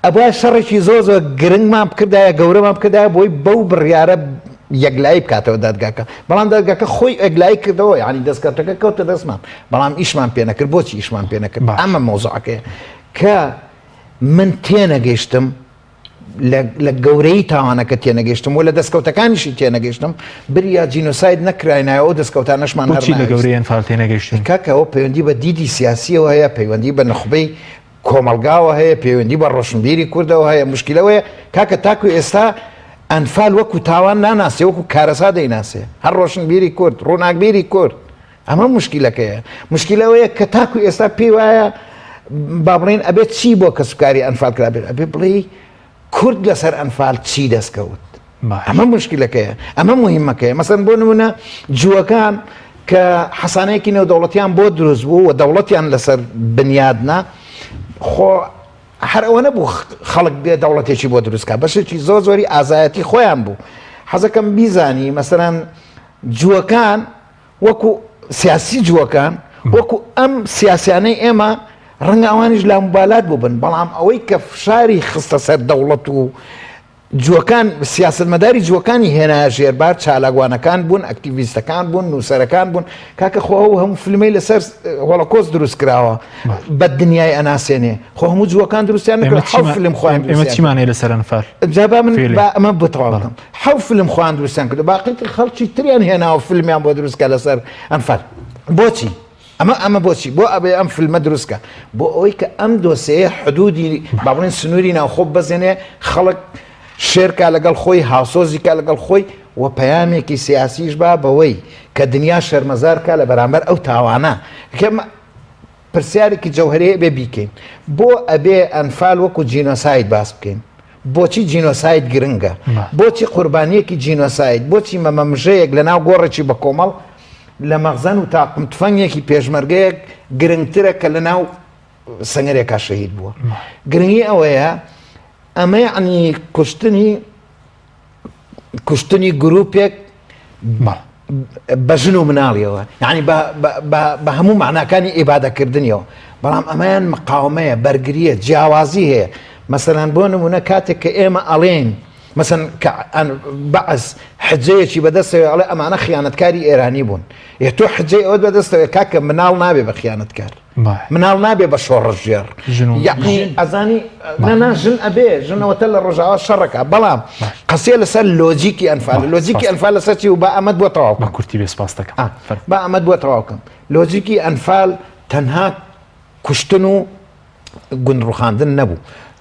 ئەبوایە شەڕێکی زۆر زۆر گرنگمان بکردایە گەورەمان بکردایە بۆی بەو بڕیارە یەکلایی بکاتەوە دادگاکە بەڵام دادگاکە خۆی ئەگلایی کردەوە یعنی دەستکەوتەکە کەوتە دەستمان بەڵام ئیشمان پێ نەکرد بۆچی ئیشمان پێ نەکرد ئەمە مەوزوعەکەیە کە من تێنەگەیشتم لە گەورەی تاوانەکە تێنەگەیشتم و لە دەستکەوتەکانیشی تێنەگەیشتم بریا جینۆساید نەکراینایەوە ئەو دەستکەوتانەشمان بۆچی لە گەورەی ئەنفال تێنەگەیشتن کاکەەوە پەیوەندی بە دیدی سیاسیەوە هەیە پەیوەندی بە نخبەی کۆمەڵگاوە هەیە، پەیوەندی بە ڕۆشنبیری کوردەوە هەیە، موشکیلەوەیە کاکە تاکو ئێستا ئەنفال وەکو تاوان ناناسێ وەکو کارەسات دەیناسێ هەر ڕۆشنبیری کورد ڕووناکبیری کورد ئەمە موشکیلەکەیە موشکیلەوەیە کە تاکو ئێستا پێی وایە با بڵێن ئەبێت چی بۆ کەسوکاری ئەنفال کرابێت ئەبێ بڵێ کورد لەسەر ئەنفال چی دەستکەوت ئەمە مشکلەکەیە ئەمە مهمەکەیە مەسەن بۆ نمونە جووەکان کە حەسانەیەکی نێودەوڵەتیان بۆ دروست بوو و دەوڵەتیان لەسەر بنیادنا خۆ هەر ئەوە نەبوو خەڵک بێ دەوڵەتێکی بۆ دروستکە بەشێکی زۆر زۆری ئازایەتی خۆیان بوو حەزەکەم بیزانی مەسەرەن جووەکان وەکو سیاسی جووەکان وەکو ئەم سیاسیانەی ئێمە ڕەنگە ئەوانیش لاموبالات بووبن بەڵام ئەوەی کە فشاری خستە سەر دەوڵەت و جووەکان، سیاسەتمەداری جووەکانی هێنایە ژێر بار، چالاکوانەکان بوون، ئەکتیڤیستەکان بوون، نووسەرەکان بوون، کاکە خۆ ئەو هەموو فیلمەی لەسەر هۆڵۆکۆست دروست کراوە بە دنیای ئەناسێنێ، خۆ هەموو جووەکان دروستیان نەکردوە، حەوت فیلم خۆیان ئێمە چیمان هەیە لەسەر ئەنفال؟ جا با من با ئەمە بۆ تەواو بکەم، حەوت فیلم خۆیان دروستیان کردوە، باقی تر خەڵکی تریان هێناوە فیلمیان بۆ دروست کە لەسەر ئەنفال، بۆچی؟ ئەمە ئەمە بۆچی بۆ ئەبێ ئەم فیلمە دروست کە بۆ ئەوەی کە ئەم دۆسەیە حدودی با بڵێن سنووری ناوخۆ بەزێنێ خەڵک شێرکا لەگەڵ خۆی هاوسۆزی کا لەگەڵ خۆی و پەیامێکی سیاسیش با بەوەی کە دنیا شەرمەزار کا لە بەرامبەر ئەو تاوانە کە پرسیارێکی جەوهەری ئەبێ بیکەین بۆ ئەبێ ئەنفال وەکو جینۆساید باس بکەین بۆچی جینۆساید گرنگە بۆچی قوربانیەکی جینۆساید بۆچی مەمەمژەیەک لە ناو گۆڕێکی بە کۆمەڵ لە مەخزەن و تاقم تفەنگێکی پێشمەرگەیەک گرنگترە کە لە ناو سەنگەرێکا شەهید بووە گرنگی ئەوەیە ئەمە یعنی کوشتنی کوشتنی گروپێک بە ژن و مناڵیەوە یعنی بە هەموو معناکانی ئیبادەکردنیەوە بەڵام ئەمەیان مقاومەیە بەرگریە جیاوازی هەیە مەسەلەن بۆ نمونە کاتێک کە ئێمە ئەڵێن مەسەن کە بەعس حجەیەکی بەدەستەوە ئەڵێ ئەمانە خیانەتکاری ئێرانی بوون ئێ تۆ حجەی ئەوت بەدەستەوە کاکە مناڵ نابێ بە خیانەتکار مناڵ نابێ بە شۆڕشگێڕ یعنی ئەزانی نەنا ژن ئەبێ ژنەوەتە لە ڕۆژاوا شەڕەکە بەڵام قسێ لەسەر لۆجیکی ئەنفال لۆجیکی ئەنفال لەسەر چی و با ئەمەد بۆ تەواو بە کورتی بێ سپاس دەکەم با ئەمەد بۆ تەواوکەم لۆجیکی ئەنفال تەنها کوشتن و گوند ڕوخاندن نەبوو،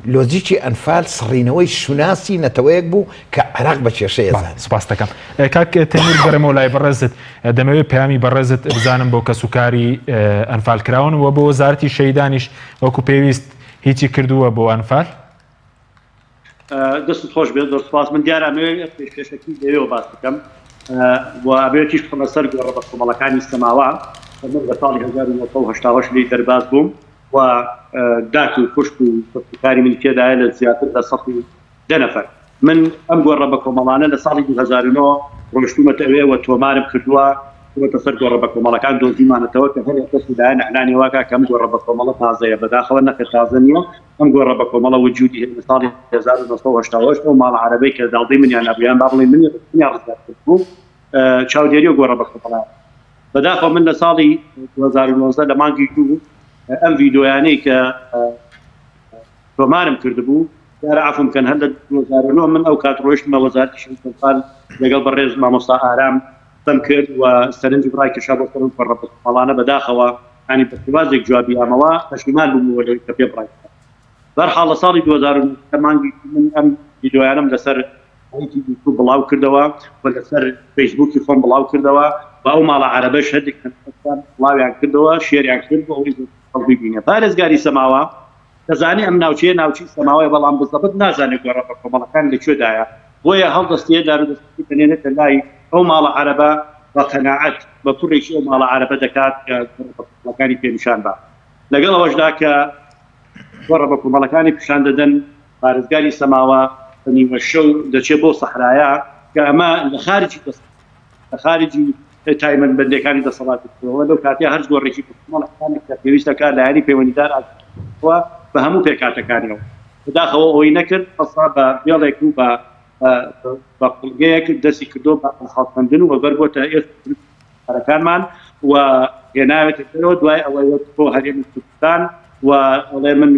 لۆجیکی ئەنفال سڕینەوەی شوناسی نەتەوەیەک بوو کە عێراق بە کێشەی ئەزانی. سپاست دەکەم کاک تەیمور بگەڕێمەوە لای بەڕێزت دەمەوێت پەیامی بەڕێزت بزانم بۆ کەسوکاری ئەنفال کراون و بۆ وەزارەتی شەهیدانیش وەکو پێویست هیچی کردووە بۆ ئەنفال؟ دەستت خۆش بێت زۆر سپاس من دیارە ئەمەوێت پێشەکی لەوێوە باس بکەم و ئەمەوێت تیش بخەمە سەر گۆڕە بە کۆمەڵەکانی سەماوە کە من لە ساڵی 1970 لێی دەرباز بووم و داک و خوشک و کەسوکاری من تێدایە لە زیاتر لە 110 نەفەر من ئەم گۆڕە بە کۆمەڵانە لە ساڵی 2009 ڕۆشتومەتە ئەوێ و تۆمارم کردووە چوومەتە سەر گۆڕە بە کۆمەڵەکان دۆزیمانەتەوە کە هەرێک کەس و لایەن ئەعلانی واکا کە ئەم گۆڕە بە کۆمەڵە تازەیە بەداخەوە نەخێر تازە نییە ئەم گۆڕە بە کۆمەڵە وجودی هەیە لە ساڵی 1988 ئەو ماڵە عەرەبەی کە داڵدەی منیان نابوو یان با بڵێین منی منیان ڕزگار کردبوو چاودێری و گۆڕە بە کۆمەڵە بەداخەوە من لە ساڵی 2019 لە مانگی دوو ئەم ڤیدۆیانەی کە تۆمارم کردبوو دیارە عەفوم کەن هەر لە 2009 من ئەو کات ڕۆیشتمە وەزارەتی شەهید سەنفال لەگەڵ بەڕێز مامۆستا ئارام قسەم کرد و سەرنجم ڕایکێشا بۆ سەر ئەو پەڕە بەتاڵانە بەداخەوە یانی بە شێوازێک جوابی یامەوە پەشیمان بوومەوە لەوەی کە پێم ڕایکرا بەرحاڵ لە ساڵی 2009 مانگی من ئەم ڤیدۆیانەم لەسەر سایتی یوتیوب بڵاو کردەوە و لەسەر فەیسبووکی خۆم بڵاو کردەوە و ئەو ماڵە عەرەبەش هەندێک بڵاویان کردەوە شێریان کرد بۆ ئەوەی خەڵک ببینێ پارێزگاری سەماوە دەزانێ ئەم ناوچەیە ناوچەی سەماوەیە بەڵام بزەبت نازانێ گۆڕە بەکۆمەڵەکان لە کوێدایە بۆیە هەڵدەستێ دارودەستەکەی دەنێرێتە لای ئەو ماڵە عەرەبە بە قەناعەت بە کوڕێکی ئەو ماڵە عەرەبە دەکات کە گۆڕە بەکۆمەڵەکانی پێ نیشان با لەگەڵ ئەوەشدا کە گۆڕە بەکۆمەڵەکانی پیشان دەدەن پارێزگاری سەماوە بە نیوە شەو دەچێت بۆ سەحرایە کە ئەمە لە خارجی دەست لە خارجی تایبەتمەندیەکانی دەسەڵاتی کردەوە لەو کاتەیە هەر گۆڕێکی کۆمەڵەکانێک کە پێویستە کار لایەنی پەیوەندیدار ئاگادارکردەوە بە هەموو پێکهاتەکانیەوە بەداخەوە ئەوەی نەکرد هەستا بە بێڵێک و بە بە قوڵگەیەک دەستی کردو بە هەڵکەندن و بەر بۆتە ئێستا و هێناوێتە دەرەوە دوای ئەوەی وەک بۆ هەرێمی کوردستان و ئەڵێ من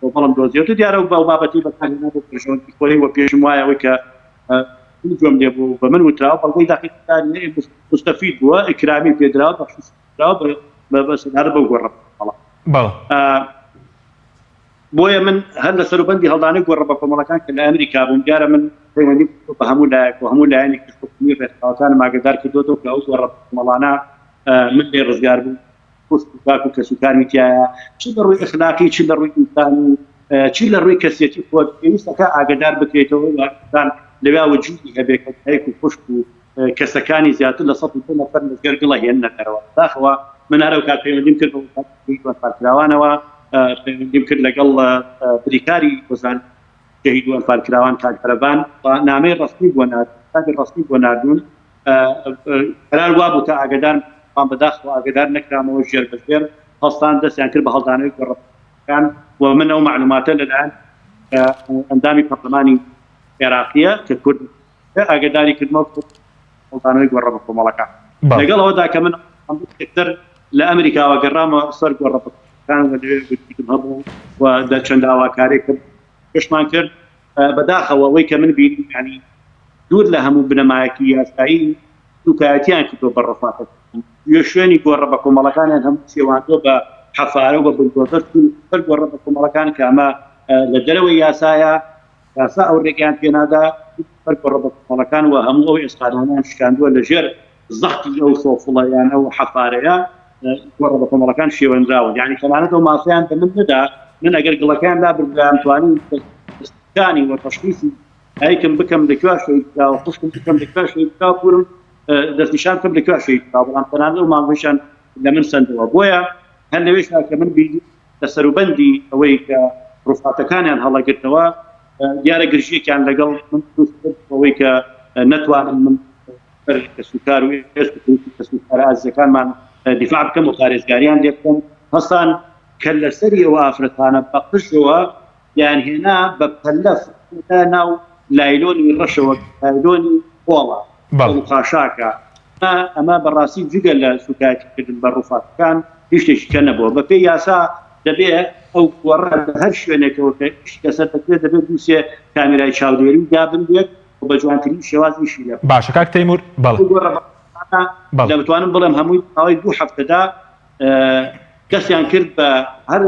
کۆمەڵم دۆزیەوە دیارە و بەو بابەتی بەکارهێنا بۆ بەرژەوەندی خۆی و پێشم وایە ئەوەی کە من گوێم لێ بوو بە من وتراوە بەڵگەی داخیلکردنی مستەفید بووە ئیکرامی پێدراوە بەخشش دراوە بە بە سەدارە بەو گۆڕە بەڵێ بەڵێ بۆیە من هەر لە سەروبەندی هەڵدانی گۆڕە بە کۆمەڵەکان کە لە ئەمریکا بووم دیارە من پەیوەندی بە هەموو لایەک و هەموو لایەنێکی حکومی ڕێکخراوەکانم ئاگادار کردووەتەوە کە ئەو گۆڕە کۆمەڵانە من لێ ڕزگار بووم خوشک و باک و کەسوکارمی تیایە چ لە ڕووی ئەخلاقی چ لە ڕووی ئینسانی چ لە ڕووی کەسێتی خۆت پێویستەکە ئاگدار بکرێتەوە و ئینسان لەویا وجودی هەبێ کە دایک و خوشک و کەسەکانی زیاتر لە 110 نەفەر لە ژێر گڵە هێننە دەرەوە بەداخەوە من هەر ئەو کات پەیوەندیم کرد بە وەزارەتی ئەنفالکراوانەوە پەیوەندیم کرد لەگەڵ بریکاری وەزارەتی شەهید و ئەنفالکراوان کاک عەرەبان نامەی ڕەسمی بۆ نارد کتابی ڕەسمی بۆ ناردوون قەرار وابوو کە ئاگدار بەڵام بەداخەوە ئاگدار نەکرامەوە ژێر بە ژێر هەڵسان دەستیان کرد بە هەڵدانەوەی گۆڕەکان و من ئەو مەعلوماتە لەلایەن ئەندامی پەرلەمانی عێراقیە کە کورد ئاگداری کردمەوە هەڵدانەوەی گۆڕە بە کۆمەڵەکان لەگەڵ ئەوەدا کە من تر لە ئەمریکاوە گەڕامە سەر گۆڕە بەکان و لەوێ وجودم هەبوو و دە چەند داواکارێک پێشمان کرد بەداخەوە ئەوەی کە من بینیم یانی دوور لە هەموو بنەمایەکی یاسایی سوکایەتیان کردووە بە ڕەفاتەکان یە شوێنی گۆڕە بە کۆمەڵەکانیان هەموو شێواندووە بە حەفارە و بە بلدۆزەر چوون سەر گۆڕە بە کۆمەڵەکان کە ئەمە لە دەرەوەی یاسایە یاسا ئەو ڕێگەیان پێنادا سەر گۆڕە بە کۆمەڵەکان و هەموو ئەو ئێسقانانیان شکاندووە لە ژێر زەختی ئەو شۆفڵە یان ئەو حەفارەیە گۆڕە بە کۆمەڵەکان شێوەنراون یعنی تەنانەت ئەو مافیان بە من نەدا من ئەگەر گڵەکەیان لا بردرام توانی دانی و تەشخیصی دایکم بکەم لە کوێ شەهید کراوە خوشکم بکەم لە کوێ شەهید کراوە پورم دەستنیشان بکەم لە کوێ شەهید کراوە بەڵام تەنانەت ئەو مافیشان لە من سەندەوە بۆیە هەر لەوێشدا کە من بینی لە سەروبەندی ئەوەی کە ڕوفاتەکانیان هەڵەگرتەوە دیارە گرژیەکیان لەگەڵ من دروست کرد ئەوەی کە نەتوانم من. کەسوکار و ئێسک و کەسوکارە ئازیزەکانمان دیفاع بکەم و پارێزگاریان لێ بکەم هەستان کە لەسەری ئەو ئافرەتانە بە قژەوە دەیانهێنا بە پەلە فڕێدا ناو لایلۆنی ڕەشەوە لایلۆنی خۆڵە بەڵێ. و خاشاکە ئەمە بەڕاستی جگە لە سوکایەتیکردن بە ڕوفاتەکان هیچ شتێکی کە نەبووە بەپێی یاسا دەبێ ئەو گۆڕە لە هەر شوێنێکەوە کە ئیشی لەسەر دەکرێت دەبێت دووسێ کامێرای چاودێری دابنرێت و بە جوانترین شێواز ئیشی لێ بکرێت. باشە کاک تەیمور بەڵێ ئەو گۆڕە بەڕێزانە بەڵێ. دەتوانم بڵێم هەمووی ماوەی دوو هەفتەدا دەستیان کرد بە هەر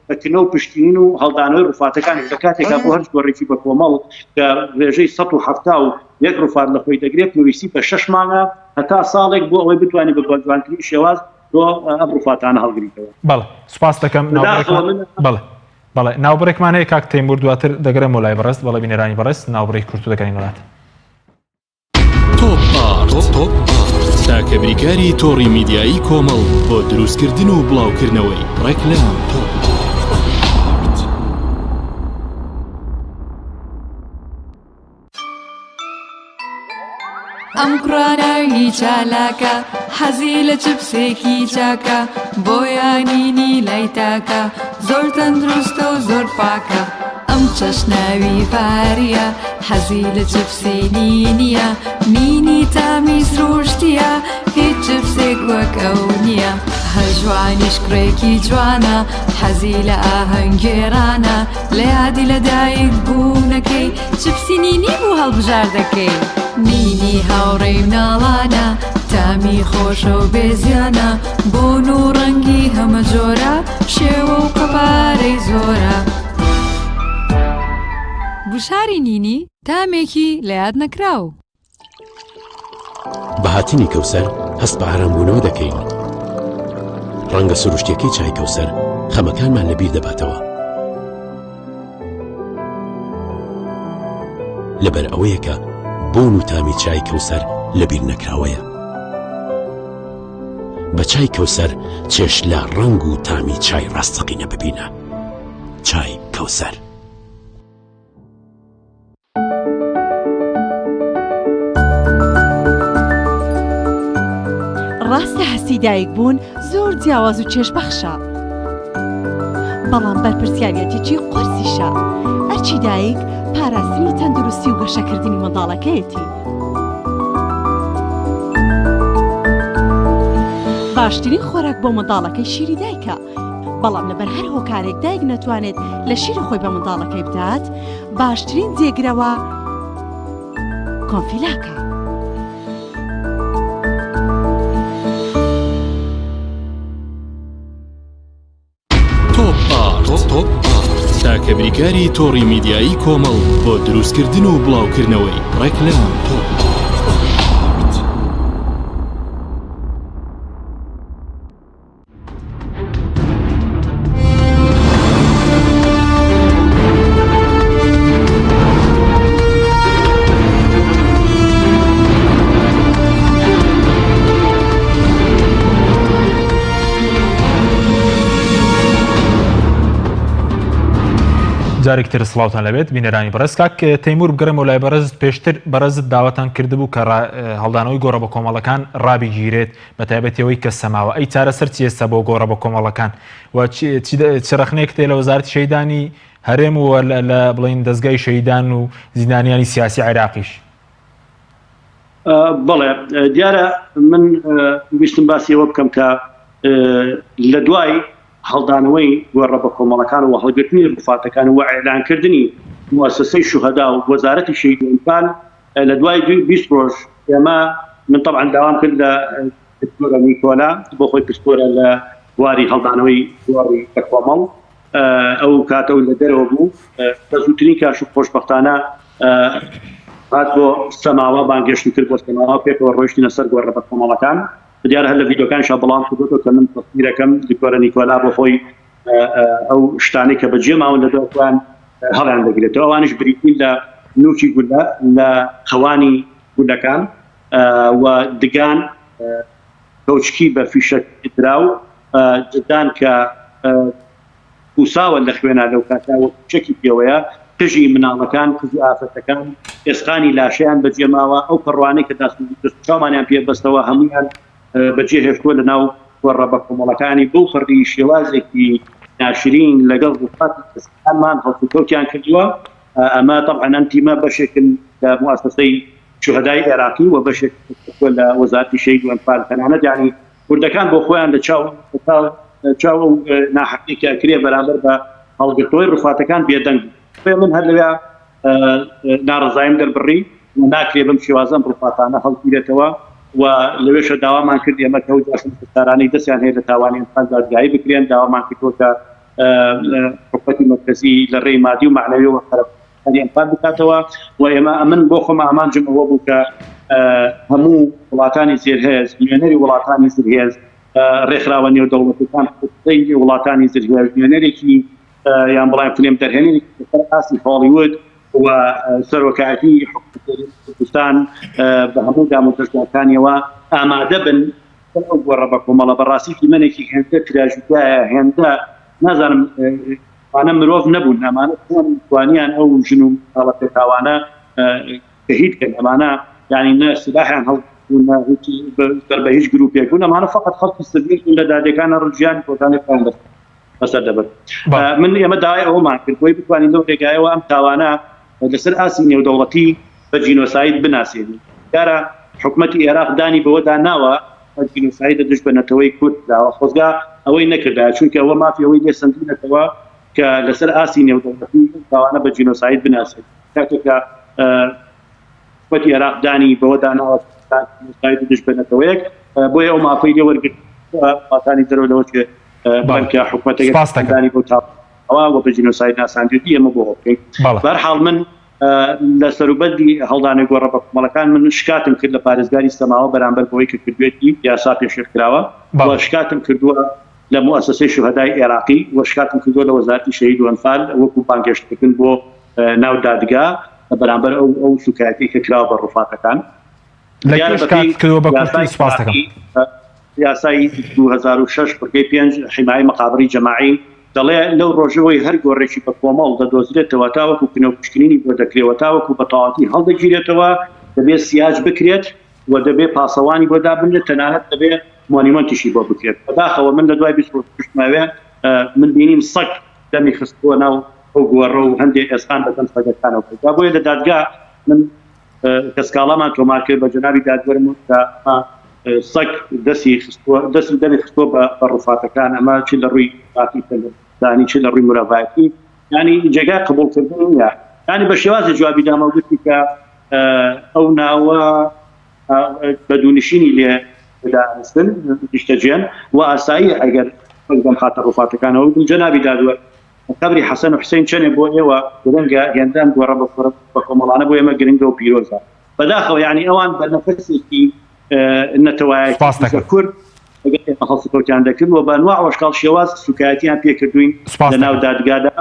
بە کنە و پشتین و هەڵدانەوەی ڕوفاتەکان لە کاتێکا بۆ هەر گۆڕێکی بە کۆمەڵ کە ڕێژەی 171 ڕوفات لە خۆی دەگرێت پێویستی بە شەش مانگە هەتا ساڵێک بۆ ئەوەی بتوانێت بە جوانترین شێواز بۆ ئەم ڕوفاتانە هەڵگریتەوە. بەڵێ سوپاس دەکەم بەداخەوە من بەڵێ بەڵێ ناوبڕێکمان هەیە کاک تەیمور دواتر دەگەرێمەوە لای بەڕێز بەڵێ بینەرانی بەڕێز ناوبڕی کورت و دەگەرێینەوە لات. تۆپ ئارت تۆپ ئارت تاکە بریکاری تۆڕی میدیایی کۆمەڵ بۆ دروستکردن و بڵاوکردنەوەی ڕێکلام. تۆپ ئارت. ئەم کوڕە ناوی چالاکە حەزی لە چپسێکی چاکە بۆیە نینی لای تاکە زۆر تەندروستە و زۆر پاکە ئەم چەشناوی فاریە حەزی لە چپسی نینیە نینی تامی سروشتیە هیچ چپسێک وەک ئەو نییە هەژوانیش کوڕێکی جوانە حەزی لە ئاهەنگگێڕانە لە یادی لە دایک بوونەکەی چپسی نینی بوو هەڵبژاردەکەی. نینی هاوڕێی مناڵانە تامی خۆشە و بێزیانە بۆن و ڕەنگی هەمە جۆرە شێوە و قەبارەی زۆرە. گوشاری نینی تامێکی لە یاد نەکراو. بە هاتنی کەوسەر هەست بە ئارامبوونەوە دەکەین. ڕەنگە سروشتیەکەی چای کەوسەر خەمەکانمان لەبیر دەباتەوە. لەبەر ئەوەیە کە بۆن و تامی چای کەوسەر لەبیر نەکراوەیە. بە چای کەوسەر چێژ لە ڕەنگ و تامی چای ڕاستەقینە ببینە. چای کەوسەر. ڕاستە هەستی دایک بوون زۆر جیاواز و چێژبەخشە بەڵام بەرپرسیارەتێکی قورسیشە ئەرچی دایک پاراستنی تەندروستی و گەشەکردنی منداڵەکەیەتی باشترین خۆراک بۆ منداڵەکەی شیری دایکە بەڵام لەبەر هەر هۆکارێک دایک نەتوانێت لە شیری خۆی بە منداڵەکەی بدات باشترین جێگرەوە کۆنفیلاکە. تۆپ ئارت تۆپ ئارت تاکە بریکاری تۆڕی میدیایی کۆمەڵ بۆ دروستکردن و بڵاوکردنەوەی ڕێکلام. تۆپ ئارت. جارێکی تر سڵاوتان لەبێت بینەرانی بەڕێز کاک تەیمور بگەڕێمەوە لای بەڕێزت پێشتر بەڕێزت داواتان کردبوو کە هەڵدانەوەی گۆڕە بە کۆمەڵەکان ڕابگیرێت بە تایبەتی ئەوەی کە سەماوە ئەی چارەسەر چی ئێستا بۆ گۆڕە بە کۆمەڵەکان و چ ڕەخنەیەکت هەیە لە وەزارەتی شەهیدانی هەرێم و لە بڵین دەزگای شەهیدان و زیندانیانی سیاسی عێراقیش؟ بەڵێ دیارە من ویستم باسی ئەوە بکەم کە لە دوای هەڵدانەوەی گۆڕە بە کۆمەڵەکان و هەڵگرتنی ڕوفاتەکان و ئیعلانکردنی موسسەی شوهەدا و وەزارەتی شەهید و ئەنفال لە دوای 20 ڕۆژ ئێمە من طبعا داوام کرد لە دکتۆرە نیکۆلا بۆ خۆی پسپۆرە لە بواری هەڵدانەوەی گۆڕی بە کۆمەڵ ئەو کاتە و لە دەرەوە بوو بە زووترین کاش و خۆشبەختانە هات بۆ سەماوە بانگێشتم کرد بۆ سەماوە پێکەوە ڕۆیشتینە سەر گۆڕە بە کۆمەڵەکان دیارە هەر لە ڤیدیۆکانیشا بڵاوم کردووەتەوە کە من تەسویرەکەم دکتۆرە نیکۆلا بۆ خۆی ئەو شتانەی کە بەجێ ماون لە دوای خۆیان هەڵیان دەگرێتەوە ئەوانیش بریتین لە نوکی گولە لە قەوانی گولەکان و دگان کەوچکی بە فیشەک دراو جدان کە پوساوە لە خوێنا لەو کاتە و چەکی پێوەیە. قژی مناڵەکان، قژی ئافرەتەکان، ئێسقانی لاشەیان بەجێماوە، ئەو پەڕوانەی کە داست و چاومانیان پێ بەستەوە هەموویان بەجێ هێشتووە لەناو گۆڕە بەکۆمەڵەکانی، بەو پەڕی شێوازێکی ناشرین لەگەڵ ڕووفاتی کەسەکانمان هەڵسوکەوتیان کردووە. ئەمە تەبعەن ئەم تیمە بەشێکن لە موئەسەسەی شوهەدای عێراقی و بەشێک لە وەزارەتی شەهید و ئەنفال، تەنانەت یانی کوردەکان بۆ خۆیان لە چاو چاو ئەو ناحەقی کە ئەکرێ بەرامبەر بە هەڵگرتنەوەی ڕوفاتەکان بێدەنگ بوون. من هەر لەوێ ناڕەزاییم دەربڕی و ناکرێ بەم شێوازە ئەم ڕوفاتانە هەڵگیرێتەوە و لەوێشە داوامان کرد ئێمە کە ئەو جاشە سەرکارانەی دەستیان هەیە لە تاوانی ئەنفال دادگایی بکرێن، داوامان کردووە کە حکومەتی مەرکەزی لە ڕێی مادی و مەعنەویەوە قەرەبووی ئەنفال بکاتەوە و ئێمە ئەمن بۆ خۆم ئامانجم ئەوە بوو کە هەموو وڵاتانی زێرهێز، نوێنەری وڵاتانی زرهێز، ڕێکخراوە نێودەوڵەتیەکان، حکومەتی وڵاتانی زرهێز، نوێنەرێکی یان بڵێن فلم دەرهێنەرێکی لەسەر ئاستی هۆڵیوود و سەرۆکایەتی حکومەتی کوردستان بە هەموو دامودەزگاکانیەوە ئامادە بن ئەو گۆڕە بە کۆمەڵە. بەڕاستی دیمەنێکی هێندە تراژیدیایە، هێندە نازانم ئەمانە مرۆڤ نەبوون، ئەمانە چۆن توانیان ئەو ژن و منداڵە پێکاوانە شەهید کەن، ئەمانە یانی نە سلاحیان هەڵگرتبوو نە هیچ سەر بە هیچ گروپێک بوون، ئەمانە فقط خەڵکی سڤیل بوون لە دادێکانە ڕژیانی ڕۆژانەی خۆیان بەسەر دەبرد. من ئێمە داوای ئەوەمان کرد بۆی بتوانین لەو ڕێگایەوە ئەم تاوانە لەسەر ئاستی نێودەوڵەتی بە جینۆساید بناسێنین. دیارە حکومەتی ئێراق دانی بەوەدا ناوە جینۆسایدە دژ بە نەتەوەی کورد کراوە، خۆزگا ئەوەی نەکردایە، چونکە ئەوە مافی ئەوەی لێ سەندوونەتەوە کە لەسەر ئاستی نێودەوڵەتی ئەم تاوانە بە جینۆساید بناسێنێت. کاتێک کە حکومەتی ئێراق دانی بەوەدا ناوە جینۆساید دژ بە نەتەوەیەک، بۆیە ئەو مافەی لێ وەرگرت وڵاتانی دەرەوە لەوە چێ بڵێن کە حکومەتەکە دانی بەو تاوانەوە و بە جینۆساید ناساندوێتی، ئێمە بۆ ئەوە بکەین. بەهەرحاڵ من لە سەروبەندی هەڵدانی گۆڕە بەکۆمەڵەکان من شکاتم کرد لە پارێزگاری سەماوە بەرامبەر بەوەی کە کردوێتی یاسا پێشێل کراوە و شکاتم کردووە لە موئەسەسەی شوهەدای عێراقی و شکاتم کردووە لە وەزارەتی شەهید و ئەنفال وەکو بانگهێشتکردن بۆ ناو دادگا بەرامبەر ئەو ئەو سوکایەتی کە کراوە بە ڕوفاتەکان. لە کوێ شکات کردووە بە کورتی سوپاس دەکەم. یاسای 2006 بڕگەی 5 حیمایەی مەقابری جەماعی دەڵێ لەو ڕۆژەوەی هەر گۆڕێکی بە کۆمەڵ دەدۆزرێتەوە تاوەکو کنە و پشکنینی بۆ دەکرێ و تاوەکو بە تەواوەتی هەڵدەگیرێتەوە دەبێ سیاج بکرێت و دەبێ پاسەوانی بۆ دابنرێت تەنانەت دەبێ مۆنیمەنتیشی بۆ بکرێت. بەداخەوە من لە دوای 20 ڕۆژ کوشتمەوێ من بینیم سەگ دەمی خستبووە ناو ئەو گۆڕە و هەندێک ئێسقان بەدەم سەگەکانەوە پەیدا بۆیە لە دادگا من کە سکاڵامان تۆمار کرد بە جەنابی دادوەرم وت کە ئەمە سەگ دەستی خستووە دەستی دەمی خستووە بە بە ڕوفاتەکان ئەمە چ لە ڕووی مافی تەندروستانی چ لە ڕووی مرۆڤایەتی یانی جێگای قبوڵکردن نییە یانی بە شێوازی جوابی دامەوە گوتی کە ئەو ناوە بە دوونشینی لێ دانیشتن نیشتەجێن و ئاسایی ئەگەر دەم خاتە ڕوفاتەکانەوە وتم جەنابی دادوەر قەبری حەسەن و حسین چەنێ بۆ ئێوە گرنگە هێندە ئەم گۆڕە بە کۆمەڵانە بۆ ئێمە گرنگە و پیرۆزە بەداخەوە یعنی ئەوان بە نەفەسێکی نەتەوایەتی سپاس دەکەم. کورد لەگەڵ ئێمە هەڵسوکەوتیان دەکرد و بە ئەنواع وەشکاڵ شێواز سوکایەتیان پێکردوین سپاس لە ناو دەکەم. دادگادا.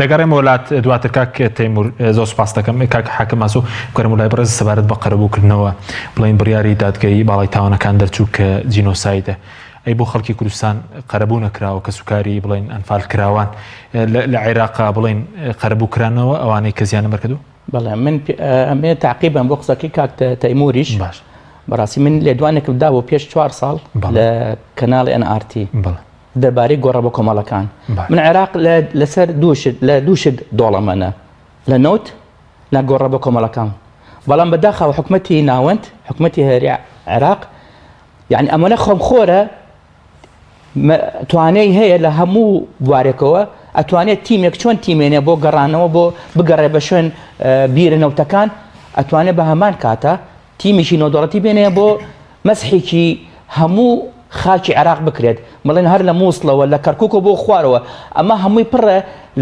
دەگەڕێمەوە لات دواتر کاک تەیمور زۆر سوپاست دەکەم کاک حاکم ئاسۆ بگەڕێمەوە لای بەڕێز سەبارەت بە قەرەبووکردنەوە بڵێین بڕیاری دادگای باڵای تاوانەکان دەرچوو کە جینۆسایدە ئەی بۆ خەڵکی کوردستان قەرەبوو نەکراوە کەسوکاری بڵێن ئەنفال کراوان لە عێراقا بڵێن قەرەبوو کرانەوە ئەوانەی کە زیانە بەرکردو بەڵێ من ئەمێ تاقیبم بۆ قسەکەی کاک تەیموریش باش بەڕاستی من لێدوانێکم دابوو پێش چوار ساڵ لە کەناڵی NRT بەڵێ دەربارەی گۆڕە بە کۆمەڵەکان من عێراق لەسەر دووشت لە دووشت دۆڵەمەنە لە نەوت لە گۆڕە بە کۆمەڵەکان بەڵام بەداخەوە حکومەتی ناوەند حکومەتی هەری عێراق یعنی ئەمەە خۆمخۆرە توانەی هەیە لە هەموو بوارێکەوە ئەتوانێت تیمێک چۆن تیمێنێ بۆ گەڕانەوە بۆ بگەڕێ بە شوێن بیرە نەوتەکان ئەتوانێت بە هەمان کاتە تیمێکی نێودەوڵەتی بێنێ بۆ مەسحێکی هەموو خاکی عێراق بکرێت، بڵێن هەر لە مووسڵەوە لە کەرکووکەوە بۆ خوارەوە، ئەمە هەمووی پڕە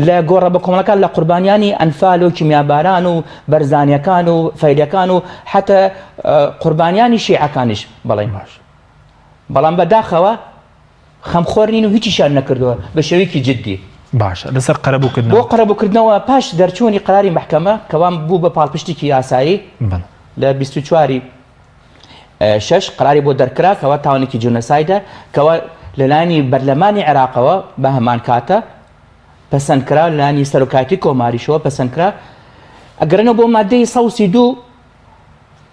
لە گۆڕە بەکۆمەڵەکان لە قوربانیانی ئەنفال و کیمیاباران و بەرزانیەکان و فەیلەکان و حەتە قوربانیانی شیعەکانیش بڵێن باش. بەڵام بەداخەوە خەمخۆر نین و هیچیشیان نەکردووە بە شێوەیەکی جدی. باشە لەسەر قەرەبووکردنەوە؟ بۆ قەرەبووکردنەوە پاش دەرچوونی قەراری مەحکەمە کەوا بوو بە پاڵپشتێکی یاسایی بەڵێ. لە 24 ی شەش قەراری بۆ دەرکرا کەوا تاوانێکی جینۆسایدە کەوا لەلایەنی بەرلەمانی عێراقەوە بە هەمان کاتە. پەسەندکرا لانی سەرۆکایەتی کۆماریشەوە پەسەندکرا ئەگەرنەوە بۆ مادەی 132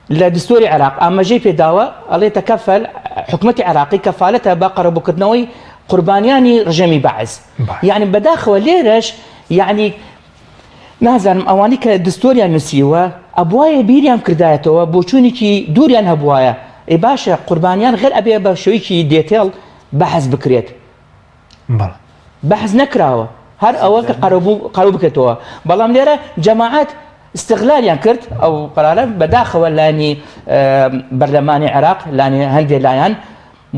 لە دستوری عێراق ئاماژەی پێداوە ئەڵێ تەکەفەل حکومەتی عێراقی کەفالەتە بە قەرەبووکردنەوەی قوربانیانی ڕژێمی بەعس یعنی بەداخەوە لێرەش یعنی نازانم ئەوانەی کە دستۆریان نووسیوە ئەبوایە بیریان کردایەتەوە بۆچوونێکی دووریان هەبوایە ئێ باشە قوربانیان غەر ئەبێ بە شێوەیەکی detail بەحس بکرێت بەحس نەکراوە هەر ئەوە کە قەرەبوو قەرەبوو بکرێتەوە بەڵام لێرە جەماعەت استغلالیان کرد ئەو قەرارە بەداخەوە لانی بەرلەمانی عێراق لانی هەندێ لایەن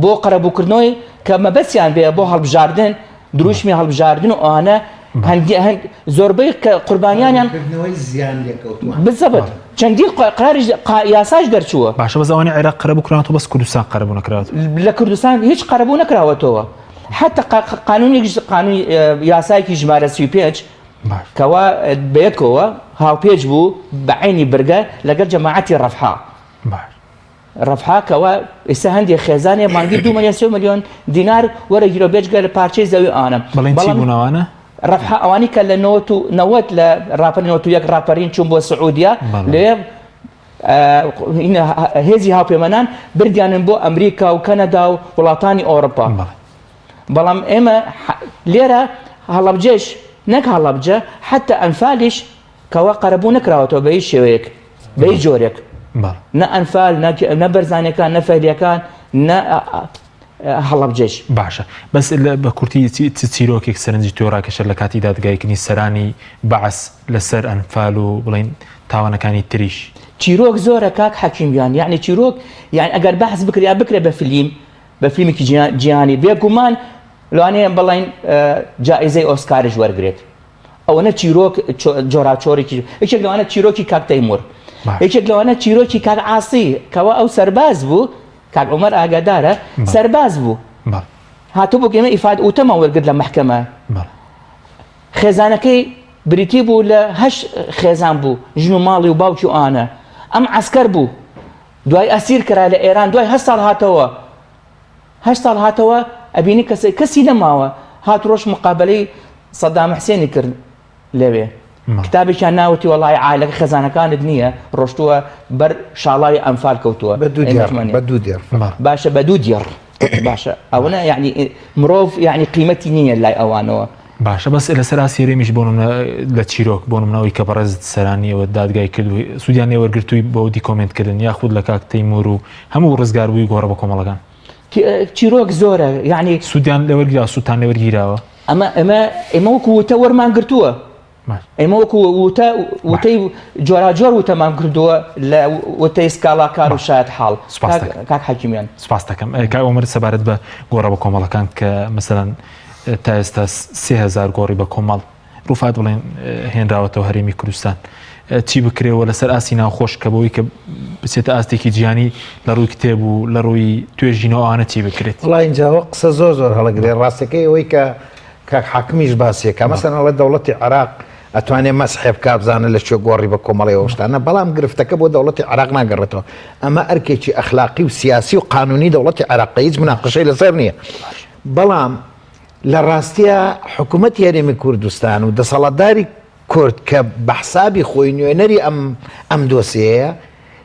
بۆ قەرەبووکردنەوەی کە مەبەستیان بێ بۆ هەڵبژاردن دروشمی هەڵبژاردن و ئەوانە هەندی هەند زۆربەی کە قوربانیانیان کردنەوەی زیان لێکەوتووان بالضبط چەندین قراریش یاساش دەرچووە. باشە بەس ئەوانەی عێراق قەرەبوو کراونەتەوە بەس کوردستان قەرەبوو نەکراوەتەوە. لە کوردستان هیچ قەرەبوو نەکراوەتەوە حتا قانونێکیش قانونی یاسایەکی ژمارە 35 کەوا بەیەکەوە هاوپێچ بوو بە عینی برگە لەگەڵ جەماعەتی ڕەفحا ڕەفحا کەوا ئێستا هەندێک خێزانێ مانگی دو ملیۆن سێ ملیۆن دینار وەرەگیرۆ بێجگە لە پارچەی زەوی ئانە بەڵێن چی بوون ئەوانە؟ ڕەفحا ئەوانی کە لە نەوەت و نەوەت لە ڕاپەرین نەوەت و یەک ڕاپەرین چوون بۆ سعودیە لێ هێزی هاوپەیمانان بردیانن بۆ ئەمریکا و کەنەدا و وڵاتانی ئەوروپا بەڵام ئێمە لێرە هەڵەبجەش نەک هەڵەبجە حتا ئەنفالیش کەوا قەرەبوو نەکراوەتەوە بە هیچ شێوەیەک بە هیچ جۆرێک نە ئەنفال نە بەرزانەکان نە فەیلیەکان نە هەڵەبجەش. باشە بەس بە کورتی چ چیرۆکێک سەرنجی تۆ ڕاکێشا لە کاتی دادگایکردنی سەرانی بەعس لەسەر ئەنفال و بڵێین تاوانەکانی تریش؟ چیرۆک زۆرە کاک حەکیم گیان یعنی چیرۆک یعنی ئەگەر بەحس بکرێ یا بکرێ بە فلیم بە فیلمێکی جیهانی بێگومان لەوانەیە بڵێن جائزەی ئۆسکاریش وەرگرێت ئەوەنە چیرۆک جۆراوچۆرێکی یەکێک لەوانە چیرۆکی کاک تەیمور یەکێک لەوانە چیرۆکی کاک عاسی کەوا ئەو سەرباز بوو کاک عومەر ئاگادارە سەرباز بوو هاتوو بۆ ئێمە ئیفاد وتەمان وەرگرت لە مەحکەمە خێزانەکەی بریتی بوو لە هەش خێزان بوو ژن و ماڵی و باوکی و ئانە ئەم عسکەر بوو دوای ئەسیر کرا لە ئێران دوای هە ساڵ هاتەوە هە ساڵ هاتەوە ئەبینی کەسی کەسی نەماوە هات ڕۆژ مقابلەی سەدام حسێنی کرد لەوێ کتابێکیان ناوەتی وەڵای عایلەکە خێزانەکانت نییە ڕۆشتووە بەر شاڵاوی ئەنفال کەوتووە بە دوو دێڕ بە دوو دێڕ باشە بە دوو دێڕ باشە ئەوەنە یعنی مرۆڤ یعنی قیمەتی نییە لای ئەوانەوە باشە بەس لەسەر ئاستی هەرێمیش بۆ نمونە لە چیرۆک بۆ نمونەوەی کە بەڕێزت سەرانیەوە دادگای کرد و سوودیان لێوەرگرتووی بۆ دیکۆمێنت کردن یاخود لە کاک تەیمور و هەموو ڕزگاربووی گۆڕە بە کۆمەڵەکان چیرۆک زۆرە یعنی سوودیان لێوەرگیرا سوودتان لێوەرگیراوە ئەمە ئەمە ئێمە وەکو وتە وەرمان گرتووە ئێمە وەکو وتە وتەی جۆراجۆر وتەمان کردووە لە وتەی سکاڵاکار و شایەت حاڵ کاک حەکیمیان سپاس دەکەم کاک عومەر سەبارەت بە گۆڕە بە کۆمەڵەکان کە مەسەلەن تا ئێستا 3000 گۆڕی بە کۆمەڵ ڕوفات بڵێن هێنراوەتەوە هەرێمی کوردستان چی بکرێەوە لەسەر ئاستی ناوخۆش کە بۆی کە بچێتە ئاستێکی جیهانی لە ڕووی کتێب و لە ڕووی توێژینەوە ئەوانە چی بکرێت وڵا اینجاوە قسە زۆر زۆر هەڵەگرێ ڕاستەکەی ئەوەی کە کاک حاکمیش باسیەکە مەسەن ئەڵێ دەوڵەتی عراق ئەتوانێ مەسحێ بکا بزانە لە کوێ گۆڕی بە کۆمەڵی ئەو شتانە بەڵام گرفتەکە بۆ دەوڵەتی عراق ناگەڕێتەوە ئەمە ئەرکێکی ئەخلاقی و سیاسی و قانونی دەوڵەتی عراق هیچ مناقشەی لەسەر نییە بەڵام لە ڕاستیە حکوومەتی هەرێمی کوردستان و دەسەڵاتداری کورد کە بە حسابی خۆی نوێنەری ئەم ئەم دۆسیەیە